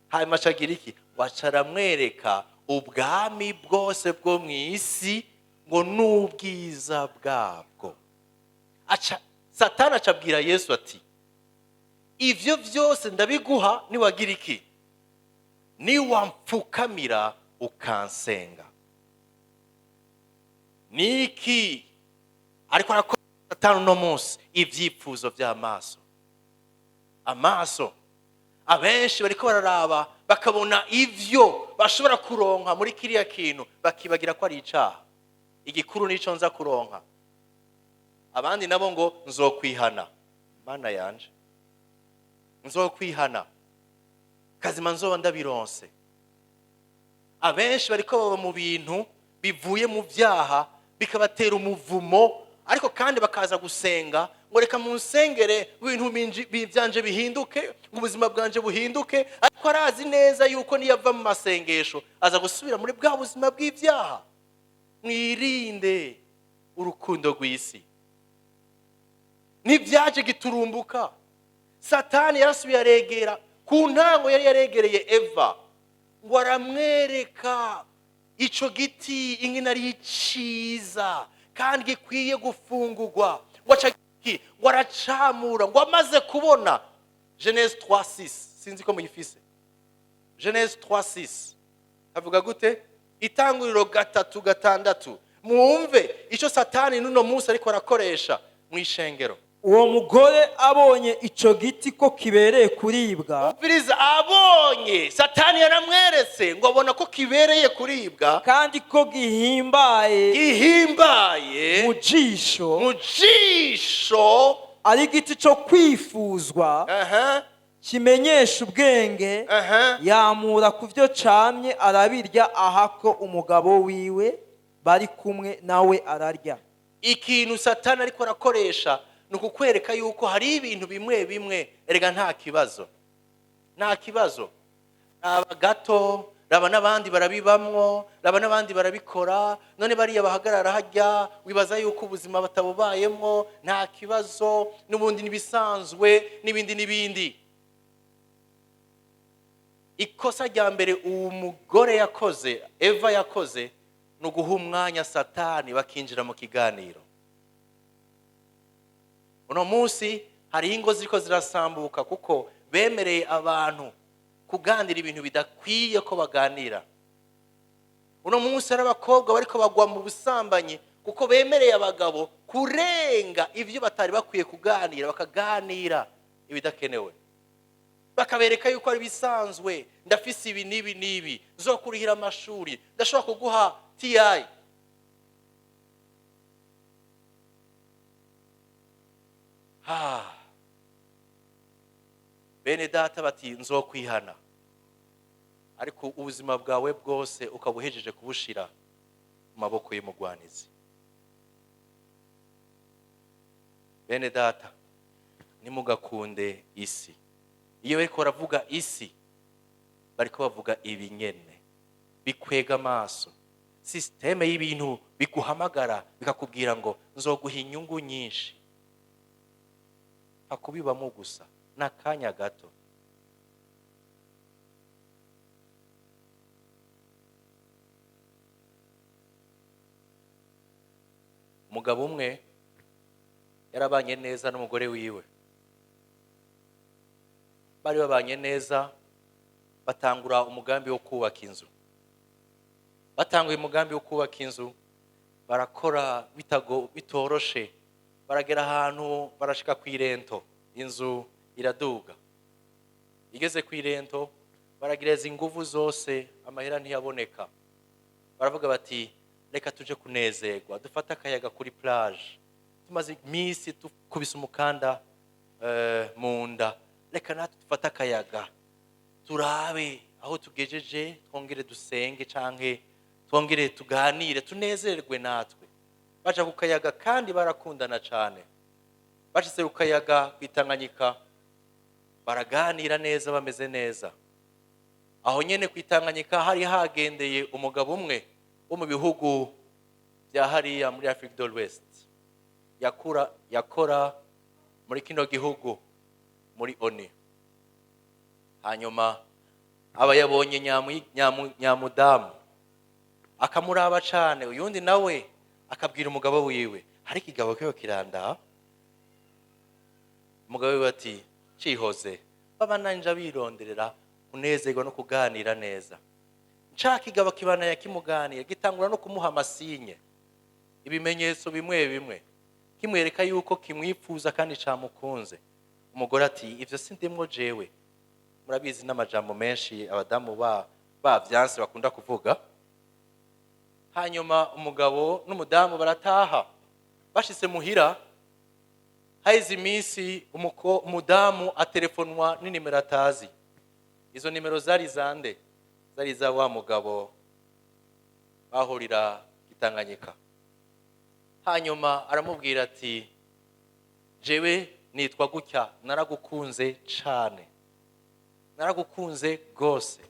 Hanyuma acagira iki? Ngo aca aramwereka ubwami bwose bwo mu isi ngo n'ubwiza bwabwo. Aca Satani acabwira Yesu ati: "Ivyo byose ndabiguha niwagira iki? Niwampfukamira ukansenga." Niki ariko arakora Satani uno munsi? Ibyifuzo by'amaso. Amaso, abenshi bariko bararaba, bakabona ivyo bashobora kuronka muri kiriya kintu, bakibagira ko ari icaha. Igikuru nico nza kuronka. Abandi nabo ngo: "Nzokwihana, Mana yanje, nzokwihana kazima nzoba ndabironse." Abenshi bariko baba mu bintu bivuye mu byaha, bikabatera umuvumo, ariko kandi bakaza gusenga ngo: "Reka munsengere ibintu byanje bihinduke, ngo ubuzima bwanje buhinduke." Ariko arazi neza yuko niyo ava mu masengesho aza gusubira muri bwa buzima bw'ibyaha. Mwirinde urukundo rw'isi. Ntibyaje giturumbuka. Satani yarasubiye aregera ku ntango yari yaregereye Eva, ngo aramwereka ico giti ingene ari ciza kandi gikwiye gufungurwa, ngo aca iki? Ngo aracamura, ngo amaze kubona. Genèse 3:6, sinzi ko muyifise. Genèse 3:6 avuga gute? Itanguriro 3:6. Mwumve icyo Satani n'uno munsi ariko arakoresha mu ishengero. Uwo mugore abonye ico giti ko kibereye kuribwa, Umviriza, abonye, Satani yaramweretse, ngo abona ko kibereye kuribwa, kandi ko gihimbaye gihimbaye mu jisho, mu jisho, ari igiti cyo kwifuzwa, kimenyesha ubwenge, yamura ku byo camye arabirya, ahako umugabo wiwe bari kumwe nawe ararya. Ikintu Satani ariko arakoresha ni ukukwereka yuko hari ibintu bimwe bimwe erega nta kibazo, nta kibazo, raba gato, raba n'abandi barabibamwo, raba n'abandi barabikora. None bariya bahagarara hajya, wibaza yuko ubuzima batabubayemwo? Nta kibazo, n'ubundi n'ibisanzwe, n'ibindi n'ibindi. Ikosa rya mbere uwo mugore yakoze, Eva yakoze, ni uguha umwanya Satani bakinjira mu kiganiro. Uno munsi hariho ingo ziriko zirasambuka kuko bemereye abantu kuganira ibintu bidakwiye ko baganira. Uno munsi hari abakobwa bariko bagwa mu busambanyi. Kuko bemereye abagabo kurenga ibyo batari bakwiye kuganira, bakaganira ibidakenewe, bakabereka yuko ari bisanzwe. Ndafise ibi n'ibi n'ibi, nzokurihira amashuri, ndashobora kuguha TI. Bene data bati nzokwihana, ariko ubuzima bwawe bwose ukabuhejeje kubushira mu maboko y'umugwanizi. Bene data, nimugakunde isi. Iyo bariko baravuga isi, bariko bavuga ibinyene bikwega amaso, systeme y'ibintu biguhamagara bikakubwira ngo nzoguha inyungu nyinshi. Akubibamo gusa n'akanya gato. Umugabo umwe yarabanye neza n'umugore wiwe, bari babanye neza, batangura umugambi wo kubaka inzu. Batanguye umugambi wo kubaka inzu, barakora bitoroshe, baragera ahantu barashika ku irento, inzu iraduga. Igeze ku irento baragereza inguvu zose, amahera ntiyaboneka. Baravuga bati reka tuje kunezerwa, dufate akayaga kuri plage, tumaze iminsi tukubise umukanda mu nda, reka natwe dufate akayaga turabe aho tugejeje, twongere dusenge canke twongere tuganire, tunezerwe natwe. Baja ku kayaga kandi barakundana cane. Bashitse ku kayaga kwitanganyika baraganira neza, bameze neza. Aho nyene kwitanganyika hari hagendeye umugabo umwe wo mu bihugu bya hariya muri Afrique de l'Ouest, yakora muri kino gihugu muri ONU. Hanyuma aba yabonye nyamudamu akamuraba cane, uyundi nawe akabwira umugabo wiwe, hari ikigabo kiyo kiranda. Umugabo wiwe ati cihoze, baba nanje bironderera kunezerwa no kuganira neza. Nca kigabo kibana yakimuganira, gitangura no kumuha amasinye, ibimenyetso bimwe bimwe, kimwereka yuko kimwifuza kandi camukunze. Umugore ati ivyo sindimwo jewe. Murabizi n'amajambo menshi abadamu bavyanse bakunda kuvuga. Hanyuma umugabo n'umudamu barataha. Bashitse muhira, haize iminsi umudamu atelefonwa n'inimero atazi. Izo nimero zari zande? Zari za wa mugabo bahurira Itanganyika. Hanyuma aramubwira ati jewe nitwa gutya, naragukunze cane, naragukunze gose,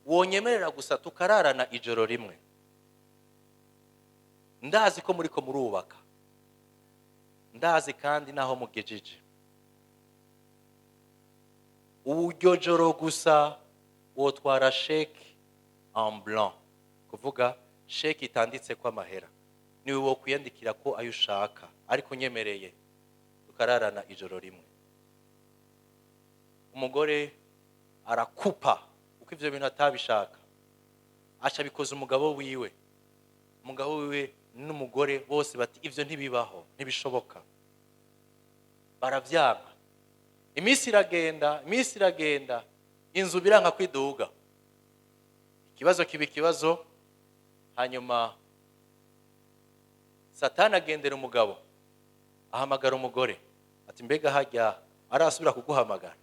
wonyemerera gusa tukararana ijoro rimwe, ndazi ko muriko murubaka, ndazi kandi naho mugejeje, uryo joro gusa wotwara chèque en blanc, kuvuga chèque itanditse ko amahera, niwe wo kwiyandikira ko ayo ushaka, ariko unyemereye tukararana ijoro rimwe. Umugore arakupa uko ivyo bintu atabishaka, aca bikoza umugabo wiwe. Umugabo wiwe n'umugore bose bati ivyo ntibibaho, ntibishoboka, baravyanga. Iminsi iragenda, iminsi iragenda, inzu biranka kwiduga, ikibazo kiba ikibazo. Hanyuma Satani agendera umugabo, ahamagara umugore ati mbega hajya arasubira kuguhamagara?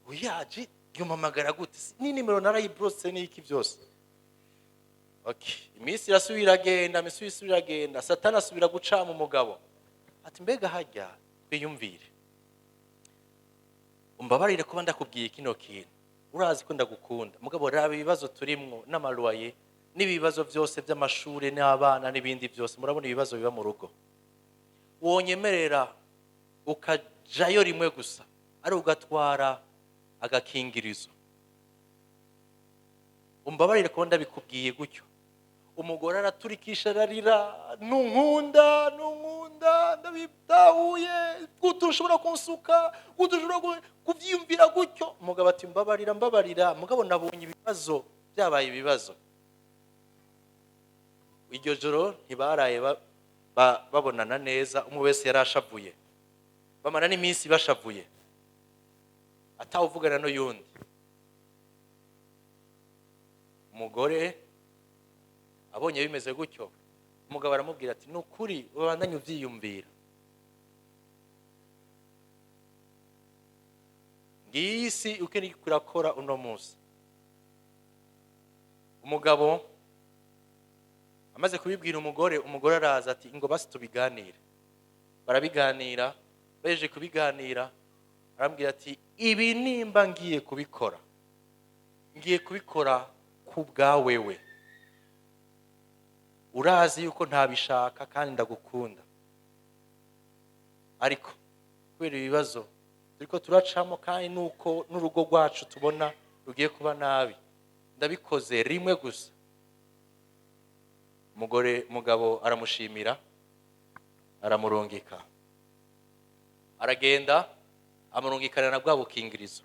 Uyaje yumamagara gute? Ni nimero narayibrose n'iki byose. Okay, iminsi irasubira agenda, iminsi isubira agenda, Satani asubira guca mu mugabo ati mbega hajya twiyumvire, umbabarire kuba ndakubwiye kino kintu, urazi ko ndagukunda, mugabo raba ibibazo turimwo n'amaruwaye n'ibibazo byose by'amashure n'abana n'ibindi byose, murabona ibibazo biba mu rugo, wonyemerera ukajayo rimwe gusa, ari ugatwara agakingirizo, umbabarire kuba ndabikubwiye gutyo. Umugore araturikisha ararira, nunkunda, nunkunda. Ndagukunda, ndabitahuye. Gute ushobora kunsuka? Gute ushobora kuvyiyumvira gutyo? Umugabo ati: "Mbabarira, mbabarira, mugabo nabonye ibibazo byabaye ibibazo." Iryo joro ntibaraye babonana neza. Umwe wese yarashavuye, bamara n'iminsi bashavuye, atawuvugana n'uyundi. Umugore abonye bimeze gutyo, umugabo aramubwira ati: "Ni ukuri, ubandanye ubyiyumvira." Ngiyi si uko iriko irakora uno munsi. Umugabo amaze kubibwira umugore, umugore araza ati: "Ngo basi tubiganire." Barabiganira. Bahejeje kubiganira, arambwira ati: "Ibi nimba ngiye kubikora, ngiye kubikora ku bwawewe. Urazi yuko ntabishaka kandi ndagukunda, ariko kubera ibibazo turiko turacamo, kandi nuko n'urugo rwacu tubona rugiye kuba nabi, ndabikoze rimwe gusa." Umugore, umugabo aramushimira, aramurungika, aragenda, amurungikana na bwa bukingirizo.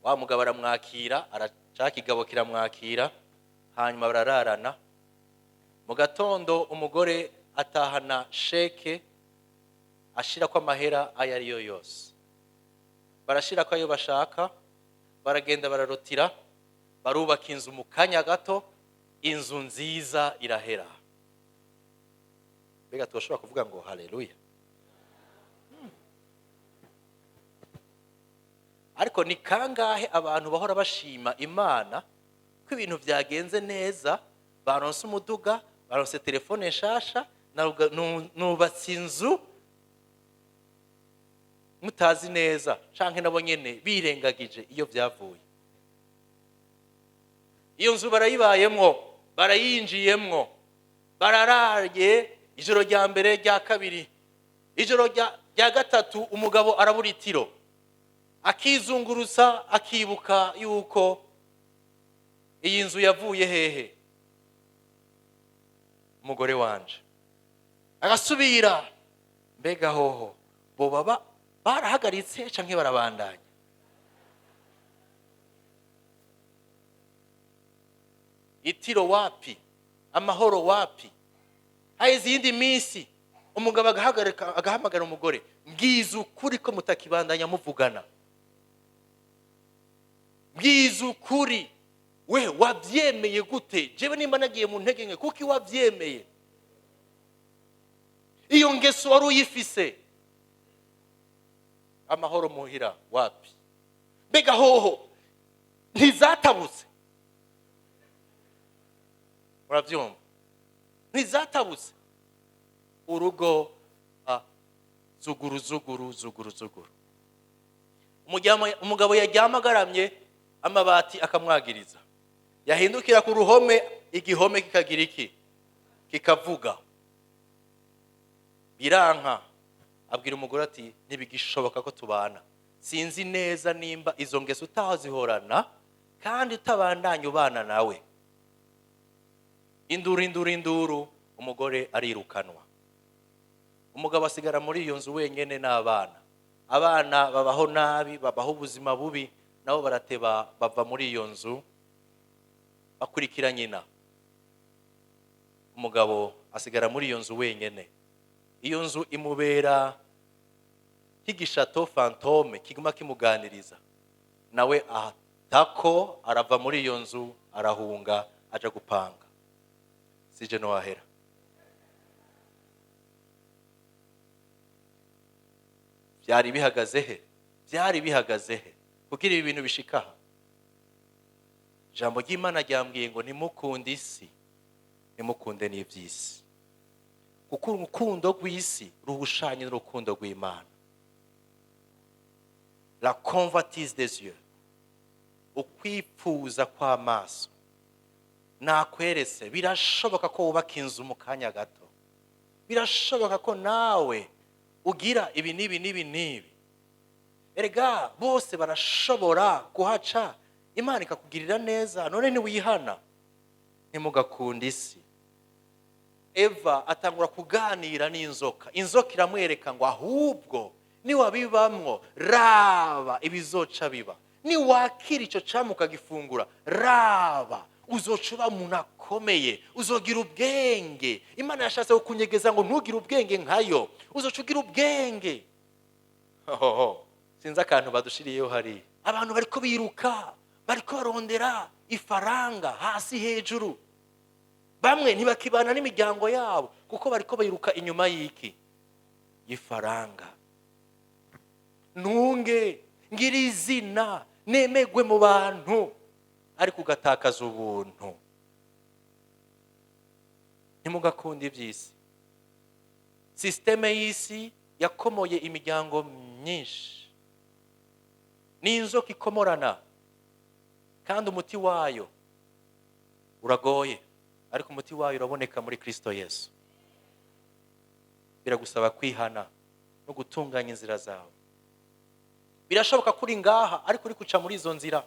Wa mugabo aramwakira, araca kigabo kiramwakira, hanyuma barararana. Mu gatondo umugore atahana chèque, ashirako amahera ayo ariyo yose. Barashirako ayo bashaka, baragenda, bararotira, barubaka inzu mu kanya gato, inzu nziza irahera. Mbega turashobora kuvuga ngo haleluya? Ariko ni kangahe abantu bahora bashima Imana ko ibintu byagenze neza, baronse umuduga, baronse telefone nshasha, nubatse inzu, mutazi neza canke nabo nyene birengagije iyo byavuye? Iyo nzu barayibayemwo, barayinjiyemwo, bararaye ijoro rya mbere, rya kabiri, ijoro rya gatatu umugabo arabura itiro, akizungurutsa, akibuka yuko iyi nzu yavuye hehe? Umugore wanje. Agasubira, mbega hoho bo baba barahagaritse canke barabandanya? Itiro wapi, amahoro wapi. Haheze iyindi minsi, umugabo agahagarika, agahamagara umugore: "Mbwiza ukuri ko mutakibandanya muvugana. Mbwiza ukuri, we wabyemeye gute? Jewe nimba nagiye mu ntege nke, kuko wabyemeye iyo ngeso wari uyifise?" Amahoro muhira wapi. Mbega hoho ntizatabutse? Murabyumva? Ntizatabutse. Urugo zuguru zuguru zuguru zuguru. Umugabo yaryama agaramye, amabati akamwagiriza, yahindukira ku ruhome, igihome kikagira iki? Kikavuga. Biranka. Abwira umugore ati: "Ntibigishoboka ko tubana. Sinzi neza nimba izo ngeso utazihorana kandi utabandanya ubana nawe." Induru, induru, induru. Umugore arirukanwa. Umugabo asigara muri iyo nzu wenyine n'abana. Abana babaho nabi, babaho ubuzima bubi. Nabo barateba bava muri iyo nzu, bakurikira nyina. Umugabo asigara muri iyo nzu wenyine. Iyo nzu imubera nk'igishato fantôme kiguma kimuganiriza. Nawe atako arava muri iyo nzu, arahunga, aja gupanga. Sije no wahera. Byari bihagaze he? Byari bihagaze he kugira ibi bintu bishika aha? Ijambo ry'Imana ryambwiye ngo ntimukunde isi, ntimukunde n'iby'isi, kuko urukundo rw'isi ruhushanye n'urukundo rw'Imana. La convoitise des yeux, ukwipfuza kw'amaso. Nakweretse, birashoboka ko wubaka inzu mu kanya gato, birashoboka ko nawe ugira ibi n'ibi n'ibi n'ibi. Erega bose barashobora kuhaca, Imana ikakugirira neza. None ntiwihana? Ntimugakunde isi. Eva atangura kuganira n'inzoka. Inzoka iramwereka ngo ahubwo niwabibamwo, raba ibizoca biba, niwakira icyo camwa ukagifungura, raba uzoca uba umuntu akomeye, uzogira ubwenge. Imana yashatse kukunyegeza ngo ntugire ubwenge nkayo, uzoca ugira ubwenge. Hoho, sinzi akantu badushiriyeho hariya. Abantu bariko biruka, bariko barondera ifaranga hasi hejuru. Bamwe ntibakibana n'imiryango yabo kuko bariko biruka inyuma y'iki? Y'ifaranga. Ntunge, ngira izina, nemegwe mu bantu, ariko ugatakaza ubuntu. Ntimugakunde iby'isi. Système y'isi yakomoye imiryango myinshi. Ni inzoka ikomorana, kandi umuti wayo uragoye, ariko umuti wayo uraboneka muri Kristo Yesu. Biragusaba kwihana no gutunganya inzira zawe. Birashoboka ko uri ngaha ariko uri guca muri izo nzira.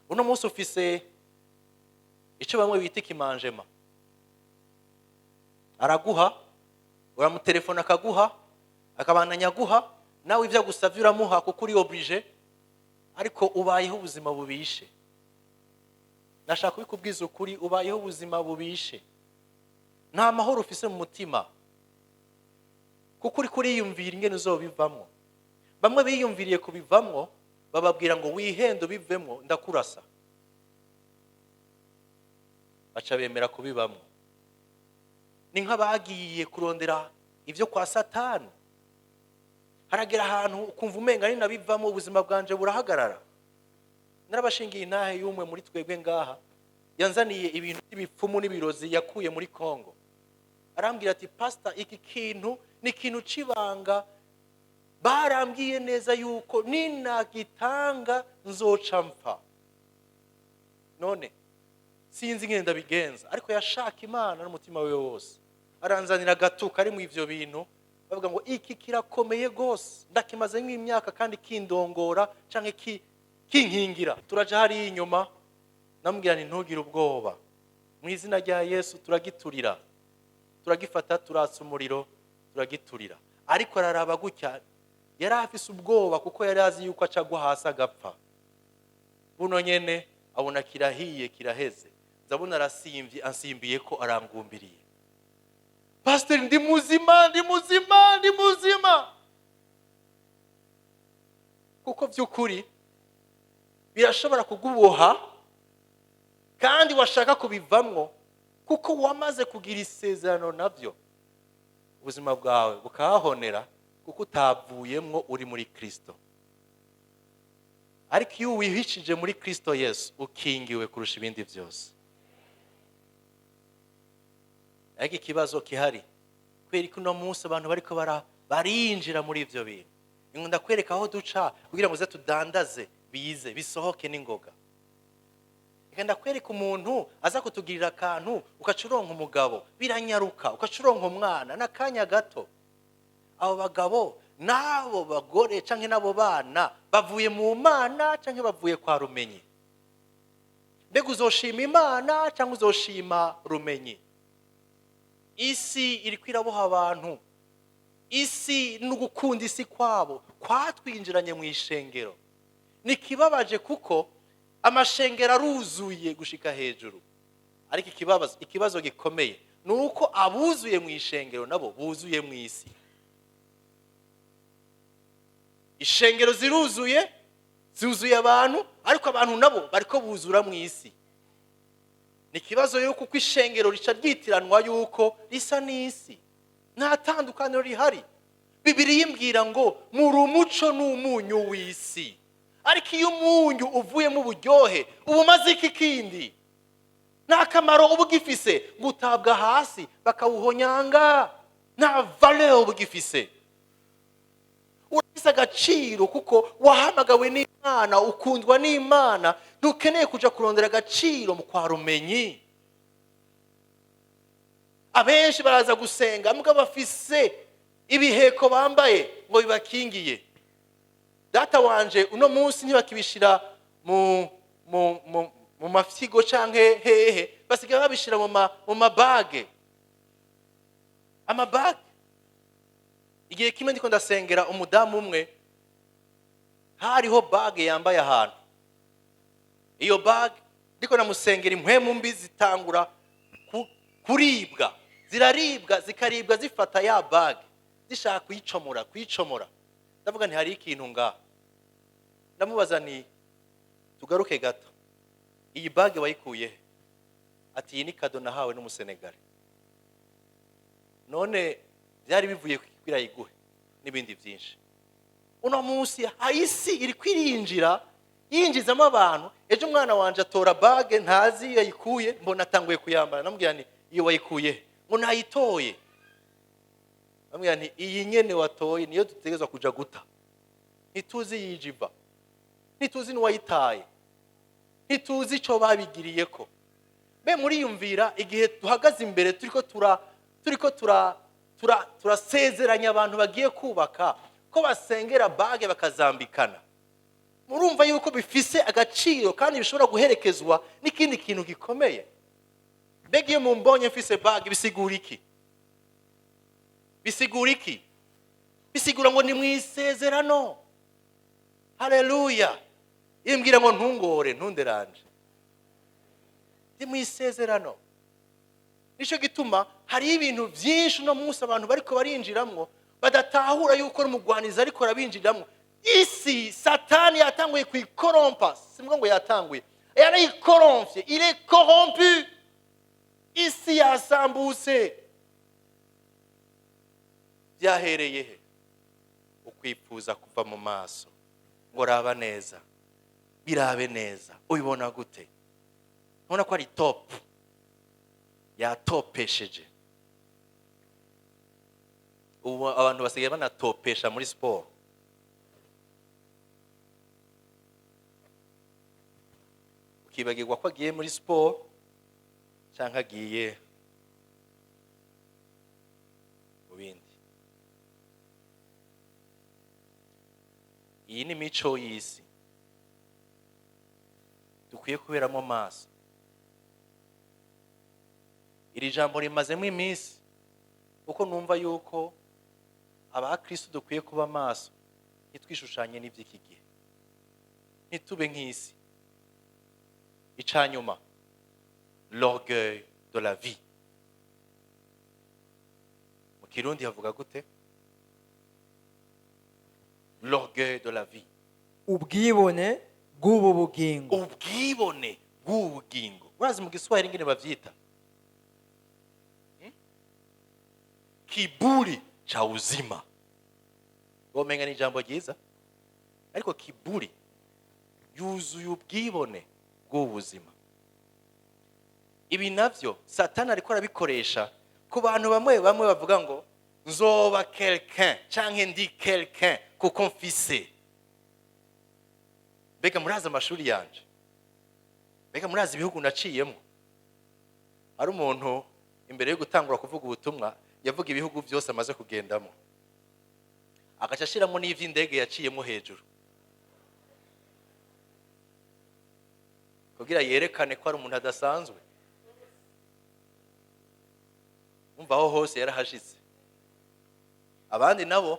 Uno munsi ufise icyo bamwe bita ikimanjema, araguha, uramutelefona akaguha, akabandanya aguha, nawe ibyo agusabye uramuha kuko uri obligé, ariko ubayeho ubuzima bubishe. Nashaka kubikubwiza ukuri, ubayeho ubuzima bubishe, nta mahoro ufise mu mutima, kuko uri kuriyumvira ingene uzobivamwo. Bamwe biyumviriye kubivamwo, bababwira ngo wihende ubivemwo ndakurasa, baca bemera kubibamwo. Ni nk'abagiye kurondera ibyo kwa Satani. Haragera ahantu ukumva umenga ninabivamo ubuzima bwanje burahagarara. Narabashingiye intahe y'umwe muri twebwe ngaha yanzaniye ibintu by'ibipfumu n'ibirozi yakuye muri Kongo. Arambwira ati: "Pastor, iki kintu ni ikintu c'ibanga, barambwiye neza yuko ninagitanga nzoca mpfa, none sinzi ingene ndabigenza." Ariko yashaka Imana n'umutima we wose. Aranzanira agatu kari mu ivyo bintu, bavuga ngo iki kirakomeye gose, ndakimaze nk'imyaka kandi kindongora canke kinkingira. Turaja hariya inyuma, namubwira nti: "Ntugire ubwoba, mu izina rya Yesu turagiturira." Turagifata, turatsa umuriro, turagiturira. Ariko araraba gutya, yari afise ubwoba kuko yari azi yuko acagwa hasi agapfa. Buno nyene abona kirahiye, kiraheze. Ndabona arasimvye, ansimbiye ko arangumbiriye: "Pasiteri, ndi muzima, ndi muzima, ndi muzima." Kuko by'ukuri birashobora kuguboha kandi washaka kubivamwo, kuko wamaze kugira isezerano nabyo, ubuzima bwawe bukahahonera kuko utavuyemwo uri muri Kristo. Ariko iyo wihishije muri Kristo Yesu, ukingiwe kurusha ibindi byose. Ariko ikibazo gihari, kubera ko uno munsi abantu bariko barinjira muri ivyo bintu, nkunda kwereka aho duca kugira ngo uze tudandaze, bize bisohoke n'ingoga. Reka ndakwereka umuntu aza kutugirira akantu, ugaca uronka umugabo biranyaruka, ugaca uronka umwana n'akanya gato. Abo bagabo n'abo bagore canke n'abo bana bavuye mu Mana canke bavuye kwa Rumenyi? Mbega uzoshima Imana canke uzoshima Rumenyi? Isi iriko iraboha abantu. Isi n'ugukunda isi kwabo kwatwinjiranye mu ishengero. Ni kibabaje kuko amashengero aruzuye gushika hejuru, ariko ikibazo gikomeye ni uko abuzuye mu ishengero nabo buzuye mu isi. Ishengero ziruzuye, zuzuye abantu, ariko abantu nabo bariko buzura mu isi. Ni ikibazo rero, kuko ishengero rica ryitiranwa yuko risa n'isi, nta tandukaniro rihari. Bibiliya imbwira ngo muri umuco n'umunyu w'isi, ariko iyo umunyu uvuyemo uburyohe, uba umaze iki kindi? Nta kamaro uba ugifise, ngo utabwa hasi bakawuhonyanga, nta valeur uba ugifise. Urafise agaciro kuko wahamagawe n'Imana, ukundwa n'Imana. Ntukeneye kuja kurondera agaciro mu kwa Rumenyi. Abenshi baraza gusenga mbwa bafise ibiheko bambaye ngo bibakingiye. Data wanje, uno munsi ntibakibishira mu mafyigo canke hehe, basigaye babishira mu mabage. Amabagues. Igihe kimwe ndiko ndasengera umudamu umwe, hariho bague yambaye ahantu. Iyo bague, ndiko namusengera, impwemu mbi zitangura kuribwa, ziraribwa, zikaribwa, zifata ya bague, zishaka kuyicomora, kuyicomora. Ndavuga nti: "Hari ikintu ngaha." Ndamubaza ni: "Tugaruke gato, iyi bague wayikuye he?" Ati: "Iyi ni cadeau nahawe n'Umusenegale." None byari bivuye kugira yiguhe n'ibindi byinshi. Uno munsi isi iri kwirinjira, yinjizamo abantu. Ejo umwana wanje atora bague, ntazi iyo yayikuye, mbona atanguye kuyambara. Namubwira nti: "Iyo wayikuye he?" Ngo: "Nayitoye." Namubwira nti: "Iyi nyene watoye niyo dutegerezwa kuja guta. Ntituzi yijiva, ntituzi n'uwayitaye, ntituzi ico babigiriyeko." Mbe muriyumvira igihe duhagaze imbere, turiko turasezeranya abantu bagiye kubaka, ko basengera bagues bakazambikana? Murumva yuko bifise agaciro kandi bishobora guherekezwa n'ikindi kintu gikomeye. Mbega iyo mumbonye mfise bague, bisigura iki? Bisigura iki? Bisigura ngo ni mu isezerano. Haleluya! Imbwira ngo ntungore, ntunderanje, ndi mu isezerano. Nicyo gituma hariho ibintu byinshi uno munsi abantu bariko barinjiramwo badatahura yuko n'umugwanizi ariko arabinjiramwo. Isi Satani yatanguye kuyikorompa. Simvuga ngo yatanguye, yarayikoromfye. Il est corrompu. Isi yasambutse. Byahereye he? Ukwifuza kuva mu maso, ngo raba neza, birabe neza, ubibona gute? Ubona ko ari top, yatopesheje. Ubu abantu basigaye banatopesha muri siporo. Ukibagirwa ko agiye muri siporo cyangwa agiye mu bindi. Iyi ni imico y'isi dukwiye kuberamo maso. Iri jambo rimazemo iminsi, kuko numva yuko abakristo dukwiye kuba maso, ntitwishushanye n'iby'iki gihe, ntitube nk'isi. Icanyuma, l'orgueil de la vie. Mu Kirundi havuga gute l'orgueil de la vie? Ubwibone bw'ubu bugingo. Ubwibone bw'ubu bugingo. Urazi mu Giswahili ingene bavyita? Kiburi cha uzima. Womenga ni ijambo ryiza, ariko kiburi yuzuye ubwibone bw'ubu buzima. Ibi navyo Satani ariko arabikoresha ku bantu bamwe bamwe bavuga ngo nzoba quelqu'un canke ndi quelqu'un kuko mfise. Mbega murazi amashuri yanje? Mbega murazi ibihugu naciyemo? Hari umuntu imbere yo gutangura kuvuga ubutumwa yavuga ibihugu byose amaze kugendamo, agaca ashiramo n'ivy'indege yaciyemo hejuru, kugira yerekane ko ari umuntu adasanzwe. Umva, aho hose yarahashitse. Abandi nabo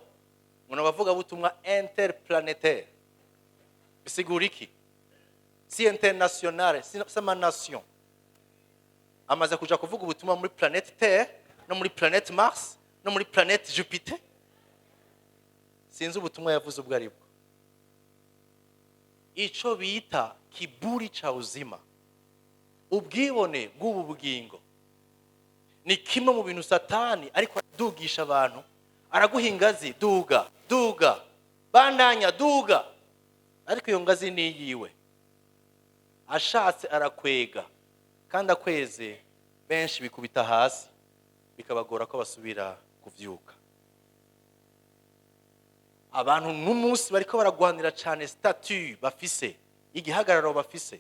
ngo abavuga butumwa interplanétaire. Bisigura iki? Si internationale, si sama nation. Amaze kuja kuvuga ubutumwa muri planète Terre, no muri planète Mars, no muri planète Jupiter. Sinzi ubutumwa yavuze ubwo aribwo. Ico bita kiburi cha uzima, ubwibone bw'ubu bugingo, ni kimwe mu bintu Satani ariko adugisha abantu. Araguha ingazi: "Duga, duga, bandanya, duga." Ariko iyo ngazi ni iyiwe. Ashatse arakwega, kandi akweze benshi bikubita hasi, bikabagora ko basubira kuvyuka. Abantu n'umunsi bariko baragwanira cyane statut bafise, igihagararo bafise.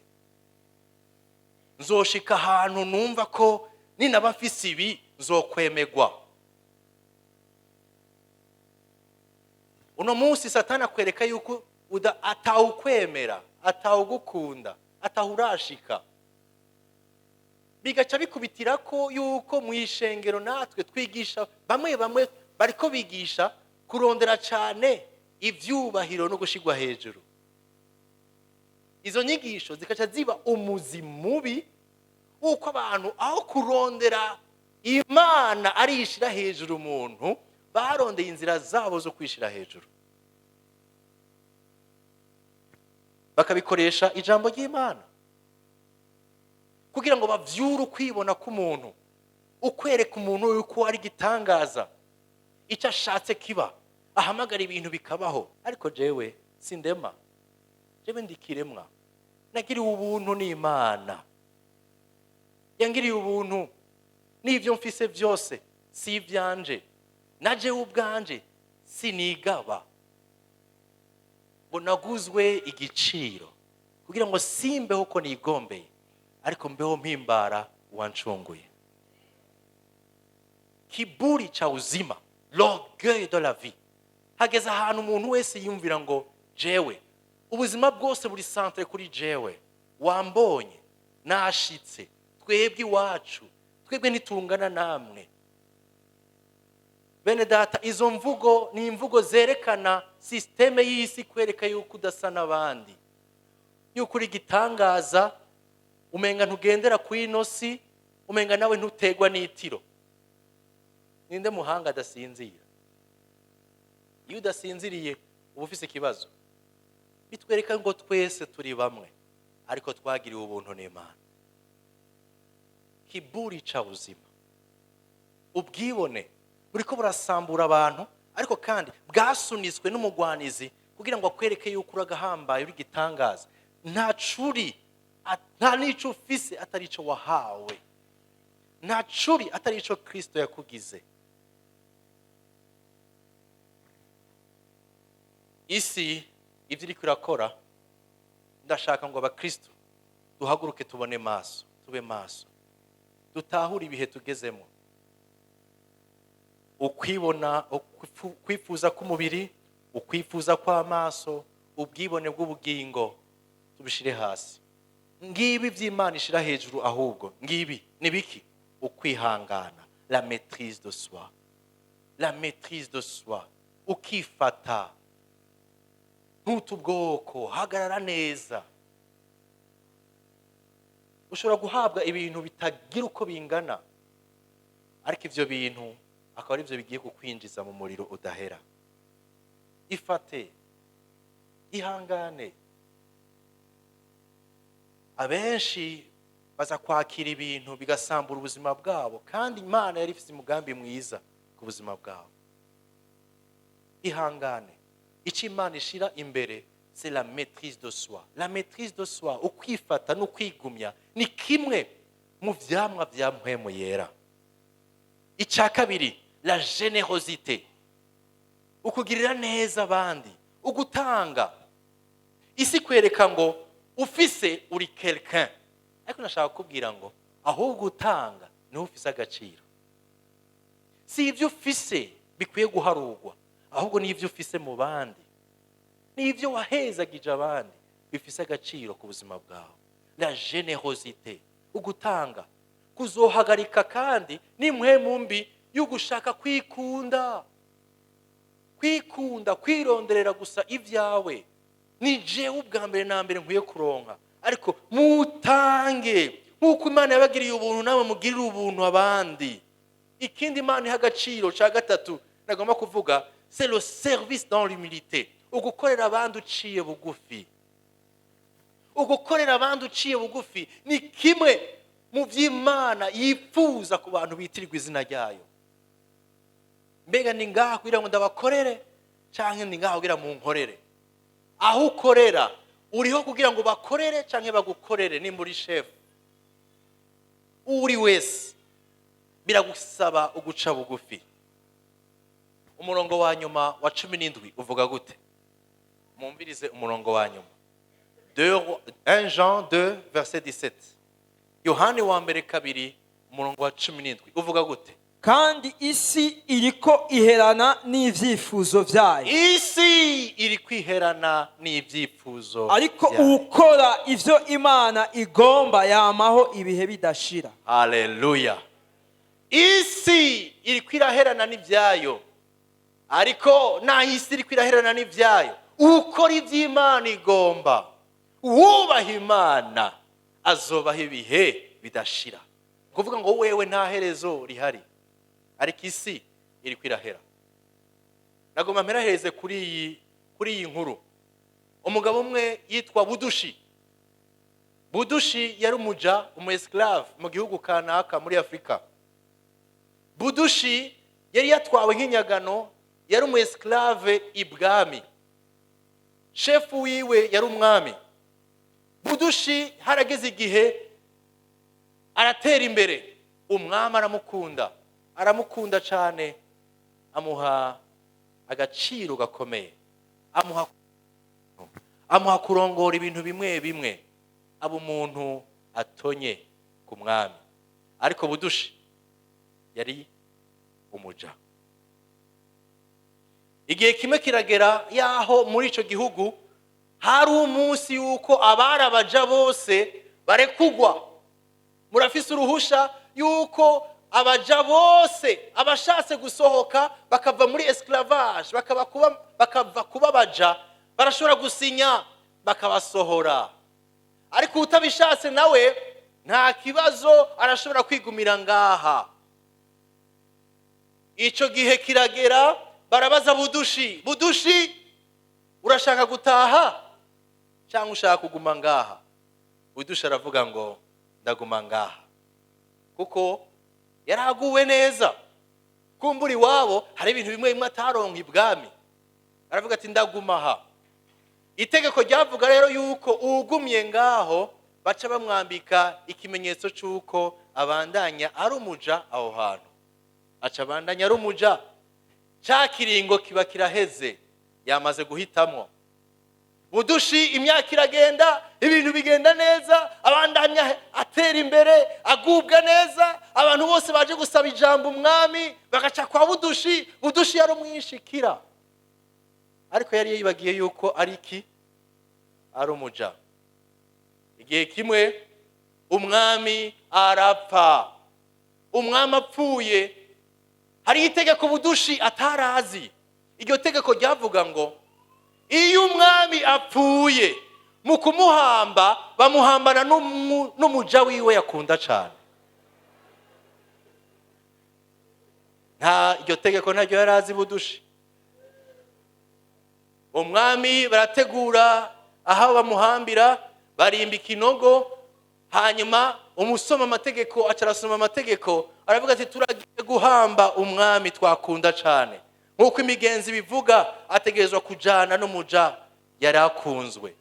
Nzoshika ahantu numva ko ninaba mfise ibi nzokwemegwa. Uno munsi Satani akwereka yuko atawukwemera, atawugukunda, atawurashika. Bigaca bikubitira ko yuko mu ishengero natwe twigisha, bamwe bamwe bariko bigisha kurondera cyane ivyubahiro no gushigwa hejuru. Izo nyigisho zikaca ziba umuzi mubi w'uko abantu, aho kurondera Imana arishira hejuru umuntu, barondeye inzira zabo zo kwishira hejuru, bakabikoresha ijambo ry'Imana kugira ngo bavyure ukwibona k'umuntu, ukwereka umuntu yuko ari igitangaza, icyo ashatse kiba, ahamagara ibintu bikabaho. Ariko jewe sindema, jewe ndikiremwa, nagiriwe ubuntu n'Imana, yangiriye ubuntu, n'ibyo mfise byose si ibyanje, na jewe ubwanje sinigaba, ngo naguzwe igiciro kugira ngo simbeho uko nigombeye, ariko mbeho mpimbara uwancunguye. Kiburi cha uzima, l'orgueil de la vie. Hageze ahantu umuntu wese yiyumvira ngo jewe ubuzima bwose buri centre kuri jewe, wambonye nashitse, twebwe iwacu, twebwe ntitungana namwe. Bene data, izo mvugo ni imvugo zerekana système y'isi, kwereka yuko udasa n'abandi, yuko uri igitangaza, umenga ntugendera ku ino si, umenga nawe ntutegwa n'itiro. Ninde muhanga adasinzira? Iyo udasinziriye uba ufise ikibazo. Bitwereka ngo twese turi bamwe, ariko twagiriwe ubuntu n'Imana. Kiburi ca buzima, ubwibone buriko burasambura abantu, ariko kandi bwasunitswe n'umugwanizi kugira ngo akwereke yuko uri agahambaye, uri igitangaza, nta curi, nta n'ico ufise atari ico wahawe, nta curi atari ico Kristo yakugize. Isi ivyo iriko irakora, ndashaka ngo abakristo duhaguruke, tubone maso, tube maso, dutahure ibihe tugezemo. Ukwibona, ukwifuza k'umubiri, ukwifuza kw'amaso, ubwibone bw'ubugingo tubishire hasi. Ngibi vy'Imana ishira hejuru, ahubwo ngibi ni biki? Ukwihangana, la maîtrise de soi, la maîtrise de soi, ukifata, ntute ubwoko, hagarara neza. Ushobora guhabwa ibintu bitagira uko bingana, ariko ivyo bintu akaba ari byo bigiye kukwinjiza mu muriro udahera. Ifate, ihangane. Abenshi baza kwakira ibintu bigasambura ubuzima bwabo, kandi Imana yari ifite umugambi mwiza ku buzima bwabo. Ihangane. Icyo Imana ishira imbere, c'est la maîtrise de soi. La maîtrise de soi, ukwifata n'ukwigumya, ni kimwe mu vyamwa vya mpwemu yera. Icya kabiri, la générosité, ukugirira neza abandi, ugutanga. Isi kwereka ngo ufise uri quelqu'un, ariko nashaka kukubwira ngo ahubwo utanga niho ufise agaciro. Si ibyo ufise bikwiye guharurwa, ahubwo ni ibyo ufise mu bandi, ni ibyo wahezagije abandi bifise agaciro ku buzima bwawe. La générosité, ugutanga, kuzohagarika kandi n'impwemu mbi y'ugushaka kwikunda, kwikunda, kwironderera gusa ibyawe. Ni jewe ubwa mbere na mbere nkwiye kuronka, ariko mutange nk'uko Imana yabagiriye ubuntu, nawe mugirire ubuntu abandi. Ikindi Imana iha agaciro cya gatatu nagomba kuvuga, c'est le service dans l'humilité, ugukorera abandi uciye bugufi. Ugukorera abandi uciye bugufi ni kimwe mu by'Imana yifuza ku bantu bitirirwa izina ryayo. Mbega ni ngaha kugira ngo ndabakorere, canke ni ngaha kugira munkorere? Aho ukorera uriho kugira ngo bakorere canke bagukorere? Nimba uri chef, uri wese biragusaba uguca bugufi. Umurongo wa nyuma wa 17 uvuga gute? Mumvirize umurongo wa nyuma. 1 Jean 2 verset 17. Yohani wa mbere 2 umurongo wa 17 uvuga gute? Kandi isi iriko iherana n'ivyifuzo vyayo. Isi iri kwiherana n'ibyifuzo Ariko vyayo. ukora ivyo Imana igomba yamaho ibihe bidashira. Haleluya! Isi iri kwiraherana n'ibyayo, ariko naho isi iri kwiraherana n'ibyayo, ukora iby'Imana igomba, wubaha Imana, azobaho ibihe bidashira. Kuvuga ngo wewe nta herezo rihari, ariko isi iri kwirahera. Nagomba mperahereze kuri iyi nkuru. Umugabo umwe yitwa Budushi. Budushi yari umuja, umu esclave mu gihugu kanaka muri Afurika. Budushi yari yatwawe nk'inyagano, yari umu esclave ibwami. Shefu wiwe yari umwami. Budushi harageze igihe aratera imbere, umwami aramukunda, aramukunda cyane, amuha agaciro gakomeye, amuha kurongora ibintu bimwe bimwe, aba umuntu atonye ku mwami. Ariko Budushi yari umuja. Igihe kimwe kiragera yaho muri icyo gihugu hari umunsi yuko abari abaja bose barekugwa. Murafise uruhusha yuko abaja bose, abashatse gusohoka bakava muri esclavage, bakava kuba abaja, barashobora gusinya bakabasohora. Ariko utabishatse nawe nta kibazo, arashobora kwigumira ngaha. Icyo gihe kiragera, barabaza Budushi: "Budushi, urashaka gutaha cyangwa ushaka kuguma ngaha?" Budushi aravuga ngo: "Ndaguma ngaha," kuko yaraguwe neza. Kumbura iwabo hari ibintu bimwe bimwe ataronka ibwami. Aravuga ati: "Ndaguma aha." Itegeko ryavuga rero yuko uwugumye ngaho baca bamwambika ikimenyetso cy'uko abandanya ari umuja aho hantu, aca abandanya ari umuja. Cya kiringo kiba kiraheze, yamaze guhitamwo. Budushi imyaka iragenda, ibintu bigenda neza, abandanya atera imbere, agubwa neza. Abantu bose baje gusaba ijambo umwami bagaca kwa Budushi. Budushi yari umwishikira, ariko yari yibagiye yuko ari iki? Ari umuja. Igihe kimwe umwami arapfa. Umwami apfuye, hari itegeko Budushi atarazi. Iryo tegeko ryavuga ngo iyo umwami apfuye, mu kumuhamba bamuhambana n'umuja wiwe yakunda cyane. Nta iryo tegeko ntaryo yari azi Budushi. Umwami barategura aho bamuhambira, barimba ikinogo. Hanyuma umusoma amategeko aca arasoma amategeko, aravuga ati: "Turagiye guhamba umwami twakunda cyane. Nk'uko imigenzi bivuga, ategerezwa kujana n'umuja yari akunzwe."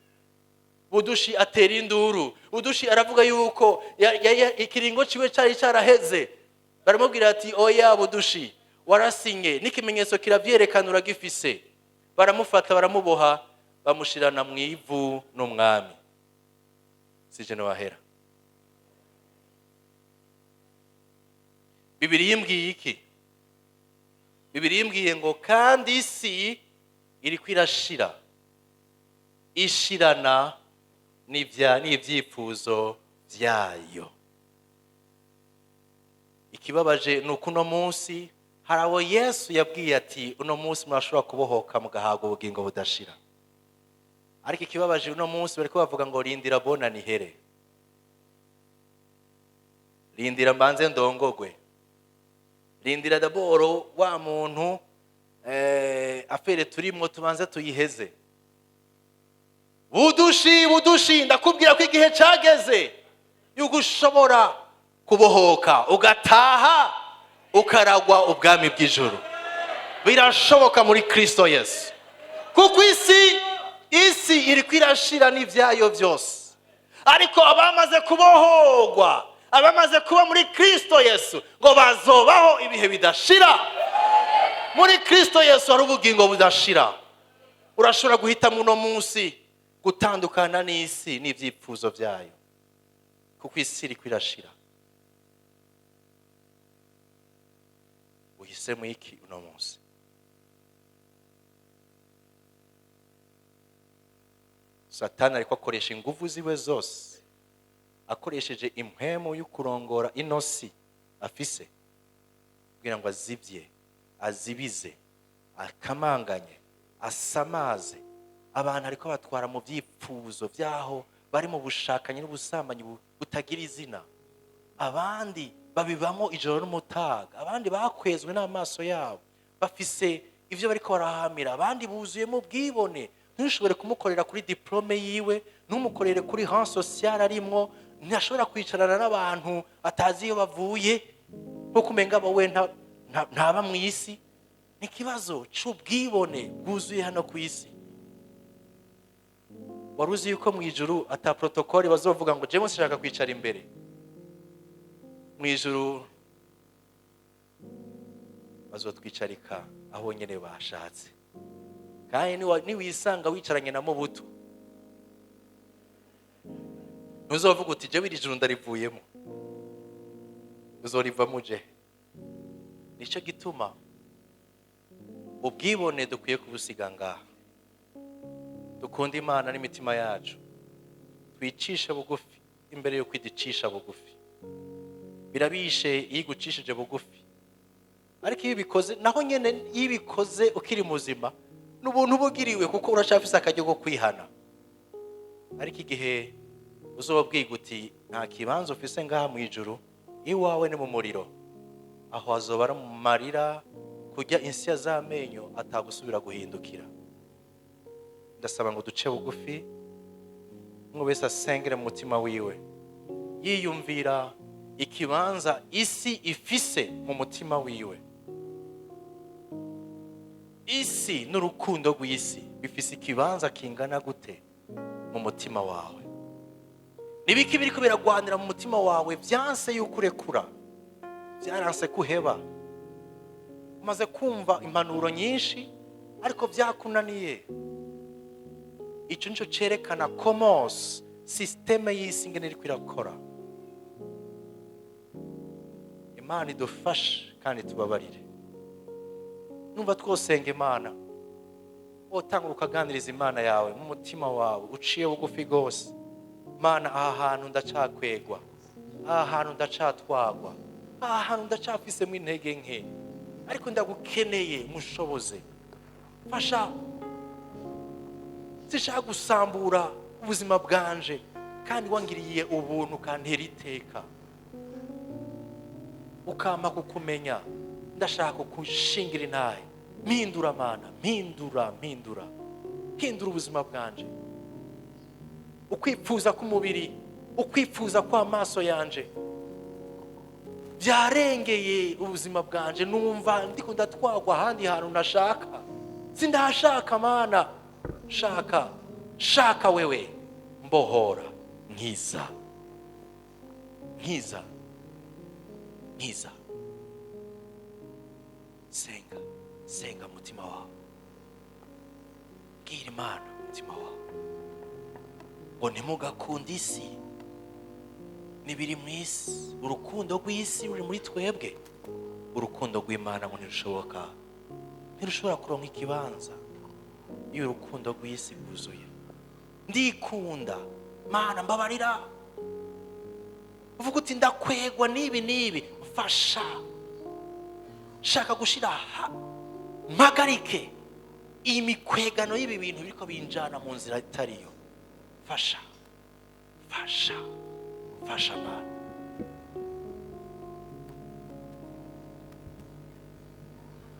Budushi atera induru. Budushi aravuga yuko ikiringo ciwe cyari cyaraheze. Baramubwira ati: "Oya Budushi, warasinye, n'ikimenyetso kiravyerekana, uragifise." Baramufata, baramuboha, bamushirana mu ivu n'umwami. Sije wahera. Bibiri yimbwiye iki? Bibiri yimbwiye ngo kandi isi iri kwirashira, ishirana n'ibyifuzo byayo. Ikibabaje ni uko uno munsi hari abo Yesu yabwiye ati: "Uno munsi murashobora kubohoka mugahabwa ubugingo budashira." Ariko ikibabaje, uno munsi bariko bavuga ngo: "Rindira bona nihere, rindira mbanze ndongogwe, rindira d'abord wa muntu affaire turimwo tubanze tuyiheze." Budushi, Budushi, ndakubwira ko igihe cageze yuko ushobora kubohoka, ugataha, ukaragwa ubwami bw'ijuru. Birashoboka muri Kristo Yesu, kuko isi iri kwirashira n'ibyayo byose, ariko abamaze kubohogwa, abamaze kuba muri Kristo Yesu, ngo bazobaho ibihe bidashira. Muri Kristo Yesu hari ubugingo budashira. Urashobora guhitamo uno munsi gutandukana n'isi n'ibyifuzo byayo, kuko isi iri kwirashira. Uhisemo iki uno munsi? Satani ariko akoresha ingufu ziwe zose, akoresheje impwemu yo kurongora ino si afise, kugira ngo azibye, azibize, akamanganye, asamaze abantu. Ariko batwara mu byifuzo byaho bari mu bushakanyi n'ubusambanyi butagira izina. Abandi babibamo ijoro n'umutaga, abandi bakwezwe n'amaso yabo, bafise ivyo bariko barahamira, abandi buzuyemo ubwibone. Ntushobore kumukorera kuri diplome yiwe, ntumukorere kuri rang social arimwo, ntashobora kwicarana n'abantu atazi iyo bavuye, nko kumenga abo we ntaba mu isi. Ni ikibazo c'ubwibone bwuzuye hano ku isi. Wari uzi yuko mu ijuru ata protokole bazovuga ngo jewe sinshaka kwicara imbere? Mu ijuru bazotwicarika aho nyene bashatse. Kandi niwisanga wicaranye na Mobutu, ntuzovuga uti jewe iri juru ndarivuyemo, uzorivamo uje. Nico gituma ubwibone dukwiye kubusiga ngaha. Dukunde Imana n'imitima yacu, twicishe bugufi imbere yo kwidicisha bugufi. Birabishe iyo igucishije bugufi, ariko iyo ubikoze naho nyene, iyo ubikoze ukiri muzima n'ubuntu bugiriwe, kuko uracafise akaryo ko kwihana. Ariko igihe uzobwiga uti nta kibanza ufise ngaha mu ijuru, iwawe ni mu muriro, aho hazoba ari mu marira, kurya insya z'amenyo, atagusubira guhindukira. Ndasaba ngo duce bugufi, umwe wese asengere mu mutima wiwe, yiyumvira ikibanza isi ifise mu mutima wiwe. Isi n'urukundo rw'isi bifise ikibanza kingana gute mu mutima wawe? Nibiki biriko biragwanira mu mutima wawe vyanse yuko urekura, vyaranse kuheba? Umaze kumva impanuro nyinshi ariko vyakunaniye. Ico nico cerekana komos systeme y'isi ingene iriko irakora. Imana idufashe kandi tubabarire. Numva twosenga Imana, wotanga ukaganiriza Imana yawe mu mutima wawe uciye bugufi gose. Mana, aha hantu ndacakwegwa, aha hantu ndacatwagwa, aha hantu ndacafisemo intege nke, ariko ndagukeneye, mushoboze, fasha. Sinshaka gusambura ubuzima bwanje, kandi wangiriye ubuntu ukantera iteka, ukampa kukumenya. Ndashaka kushingira intahe. Mpindura Mana, mpindura, mpindura, hindura ubuzima bwanje. Ukwipfuza k'umubiri, ukwipfuza kw'amaso yanje byarengeye ubuzima bwanje. Numva ndiko ndatwagwa ahandi hantu ntashaka, sindahashaka. Mana, shaka, shaka wewe, mbohora, nkiza, nkiza, nkiza. Senga, senga mutima wawe, bwira Imana mutima wawe ngo ntimugakunde isi n'ibiri mu isi. Urukundo rw'isi ruri muri twebwe, urukundo rw'Imana ngo ntirushoboka, ntirushobora kuronka ikibanza iyo urukundo rw'isi rwuzuye. Ndikunda Mana, mbabarira. Uvuga uti ndakwegwa n'ibi n'ibi, mfasha, shaka gushira aha, mpagarike iyi mikwegano y'ibi bintu biriko binjana mu nzira itariyo. Fasha, fasha, fasha Mana.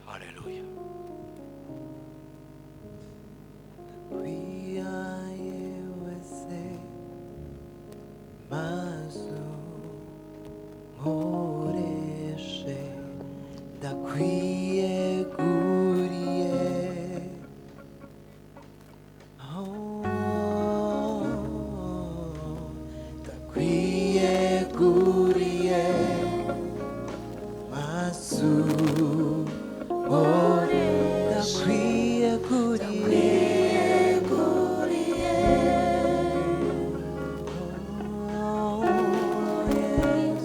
Haleluya.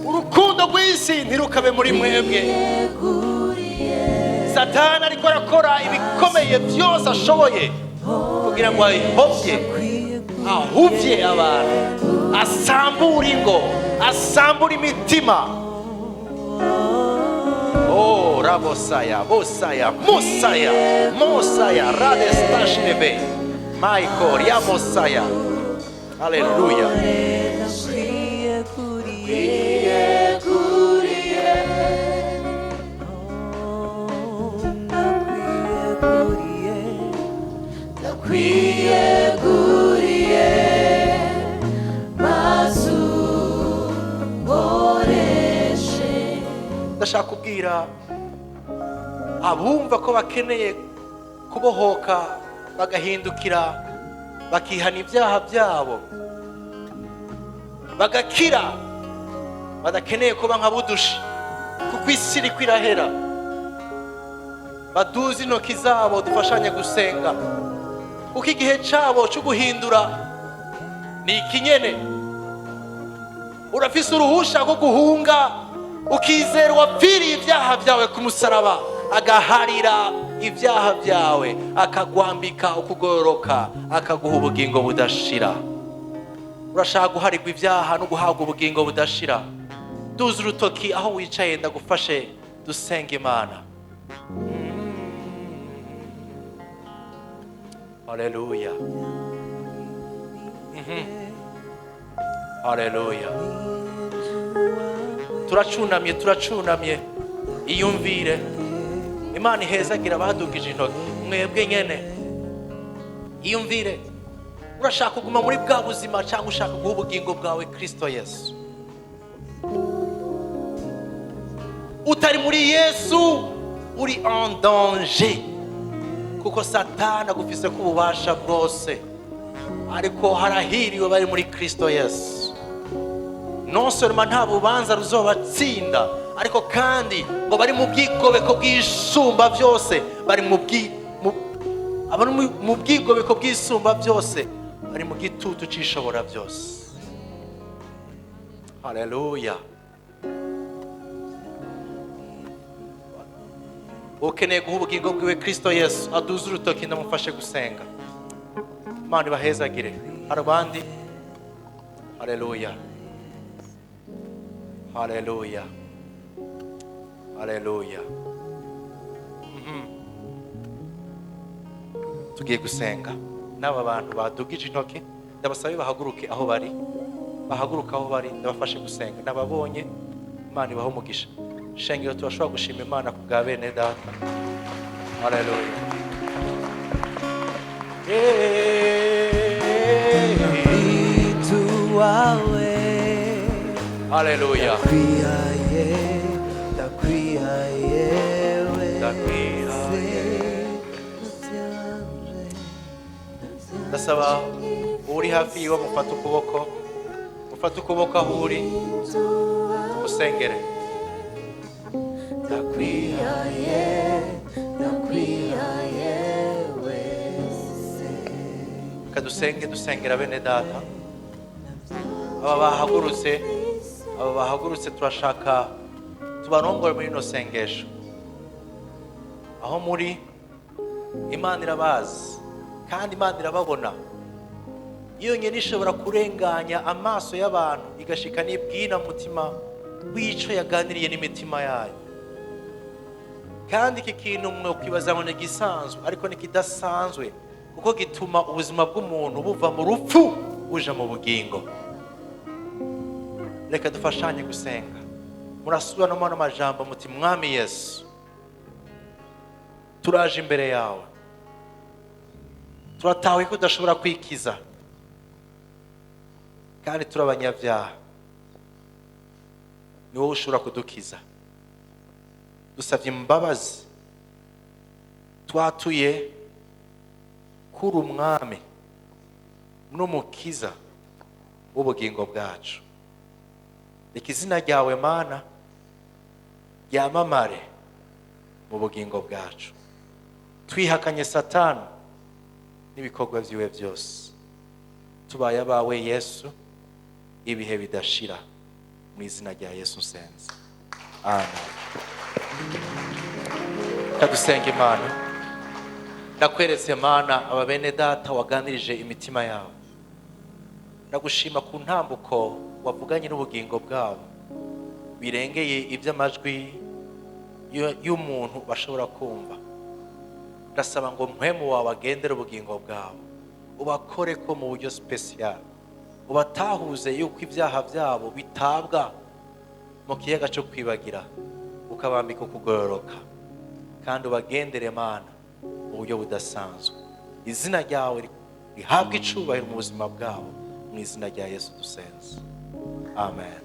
Urukundo rw'isi ntirukabe muri mwebwe. Satani ariko arakora ibikomeye byose ashoboye kugira ngo ahobye, ahuvye abantu, asambure ingo, asambure imitima. Oh, rabosaya, bosaya, musaya, mosaya, radestashnebe, Michael, yamosaya. Haleluya. Ndashaka kubwira abumva ko bakeneye kubohoka, bagahindukira, bakihana ibyaha byabo, bagakira, badakeneye kuba nka budushi kuko isi iriko irahera. Baduze intoki zabo dufashanye gusenga, kuko igihe cyabo cyo guhindura ni ikinyene. Urafise uruhusha rwo guhunga, ukizera uwapfiriye ibyaha byawe ku musaraba, agaharira ibyaha byawe, akagwambika ukugororoka, akaguha ubugingo budashira. Urashaka guharirwa ibyaha no guhabwa ubugingo budashira? Duza urutoki aho wicaye, ndagufashe dusenga Imana. Haleluya. Haleluya. Turacunamye, turacunamye. Iyumvire. Imana ihezagira abadugije intoki mwebwe nyene. Iyumvire. Urashaka kuguma muri bwa buzima cyangwa ushaka guha ubugingo bwawe Kristo Yesu? Utari muri Yesu uri en danger, kuko Satani agufise ku bubasha bwose, ariko harahiriwe bari muri Kristo Yesu. Non seulement nta bubanza ruzobatsinda, ariko kandi ngo bari mu bwigobeko bw'isumba byose, bari mu bwigobeko bw'isumba byose, bari mu gitutu c'ishobora byose. Haleluya. Ukeneye guha ubugingo bwiwe Kristo Yesu, aduze urutoki ndamufashe gusenga. Imana ibahezagire. Hari abandi? Haleluya. Haleluya. Haleluya. Tugiye gusenga n'aba bantu badugije intoki, ndabasabe bahaguruke aho bari, bahaguruke aho bari, ndabafashe gusenga. Nababonye, Imana ibahe umugisha. Shengero, turashobora gushima Imana ku bwa bene data. Haleluya. Haleluya. Ndasaba uri hafi yiwe mufate ukuboko, mufate ukuboko aho uri, tumusengere. Kadusenge, dusengera bene data. Aba bahagurutse, aba bahagurutse, turashaka tubarongore muri ino sengesho. Aho muri, Imana irabazi kandi Imana irababona. Iyo nyene ishobora kurenganya amaso y'abantu igashika n'ibwina mutima w'ico yaganiriye n'imitima yayo. Kandi iki kintu mwe kwibaza ngo ni gisanzwe, ariko ni kidasanzwe, kuko gituma ubuzima bw'umuntu buva mu rupfu buja mu bugingo. Reka dufashanye gusenga. Murasubira no mu majambo muti: Mwami Yesu, turaje imbere yawe, turatawe ko udashobora kwikiza, kandi turi abanyabyaha, ni wowe ushobora kudukiza. Dusabye imbabazi, twatuye kuri umwami n'umukiza w'ubugingo bwacu. Reka izina ryawe Mana ryamamare mu bugingo bwacu. Twihakanye Satani n'ibikorwa byiwe byose, tubaye abawe Yesu ibihe bidashira. Mu izina rya Yesu nsenze, amen. Kadusenga Imana. Ndakweretse Mana aba bene data waganirije imitima yabo. Ndagushima ku ntambuko wavuganye n'ubugingo bwabo, birengeye iby'amajwi y'umuntu bashobora kumva. Ndasaba ngo Mpwemu wawe agendere ubugingo bwabo, ubakore ko mu buryo special, ubatahuze yuko ibyaha byabo bitabwa mu kiyaga cyo kwibagira, ukabambika ukugororoka, kandi ubagendere Mana mu buryo budasanzwe. Izina ryawe rihabwe icubahiro mu buzima bwabo, mu izina rya Yesu dusenze, amen.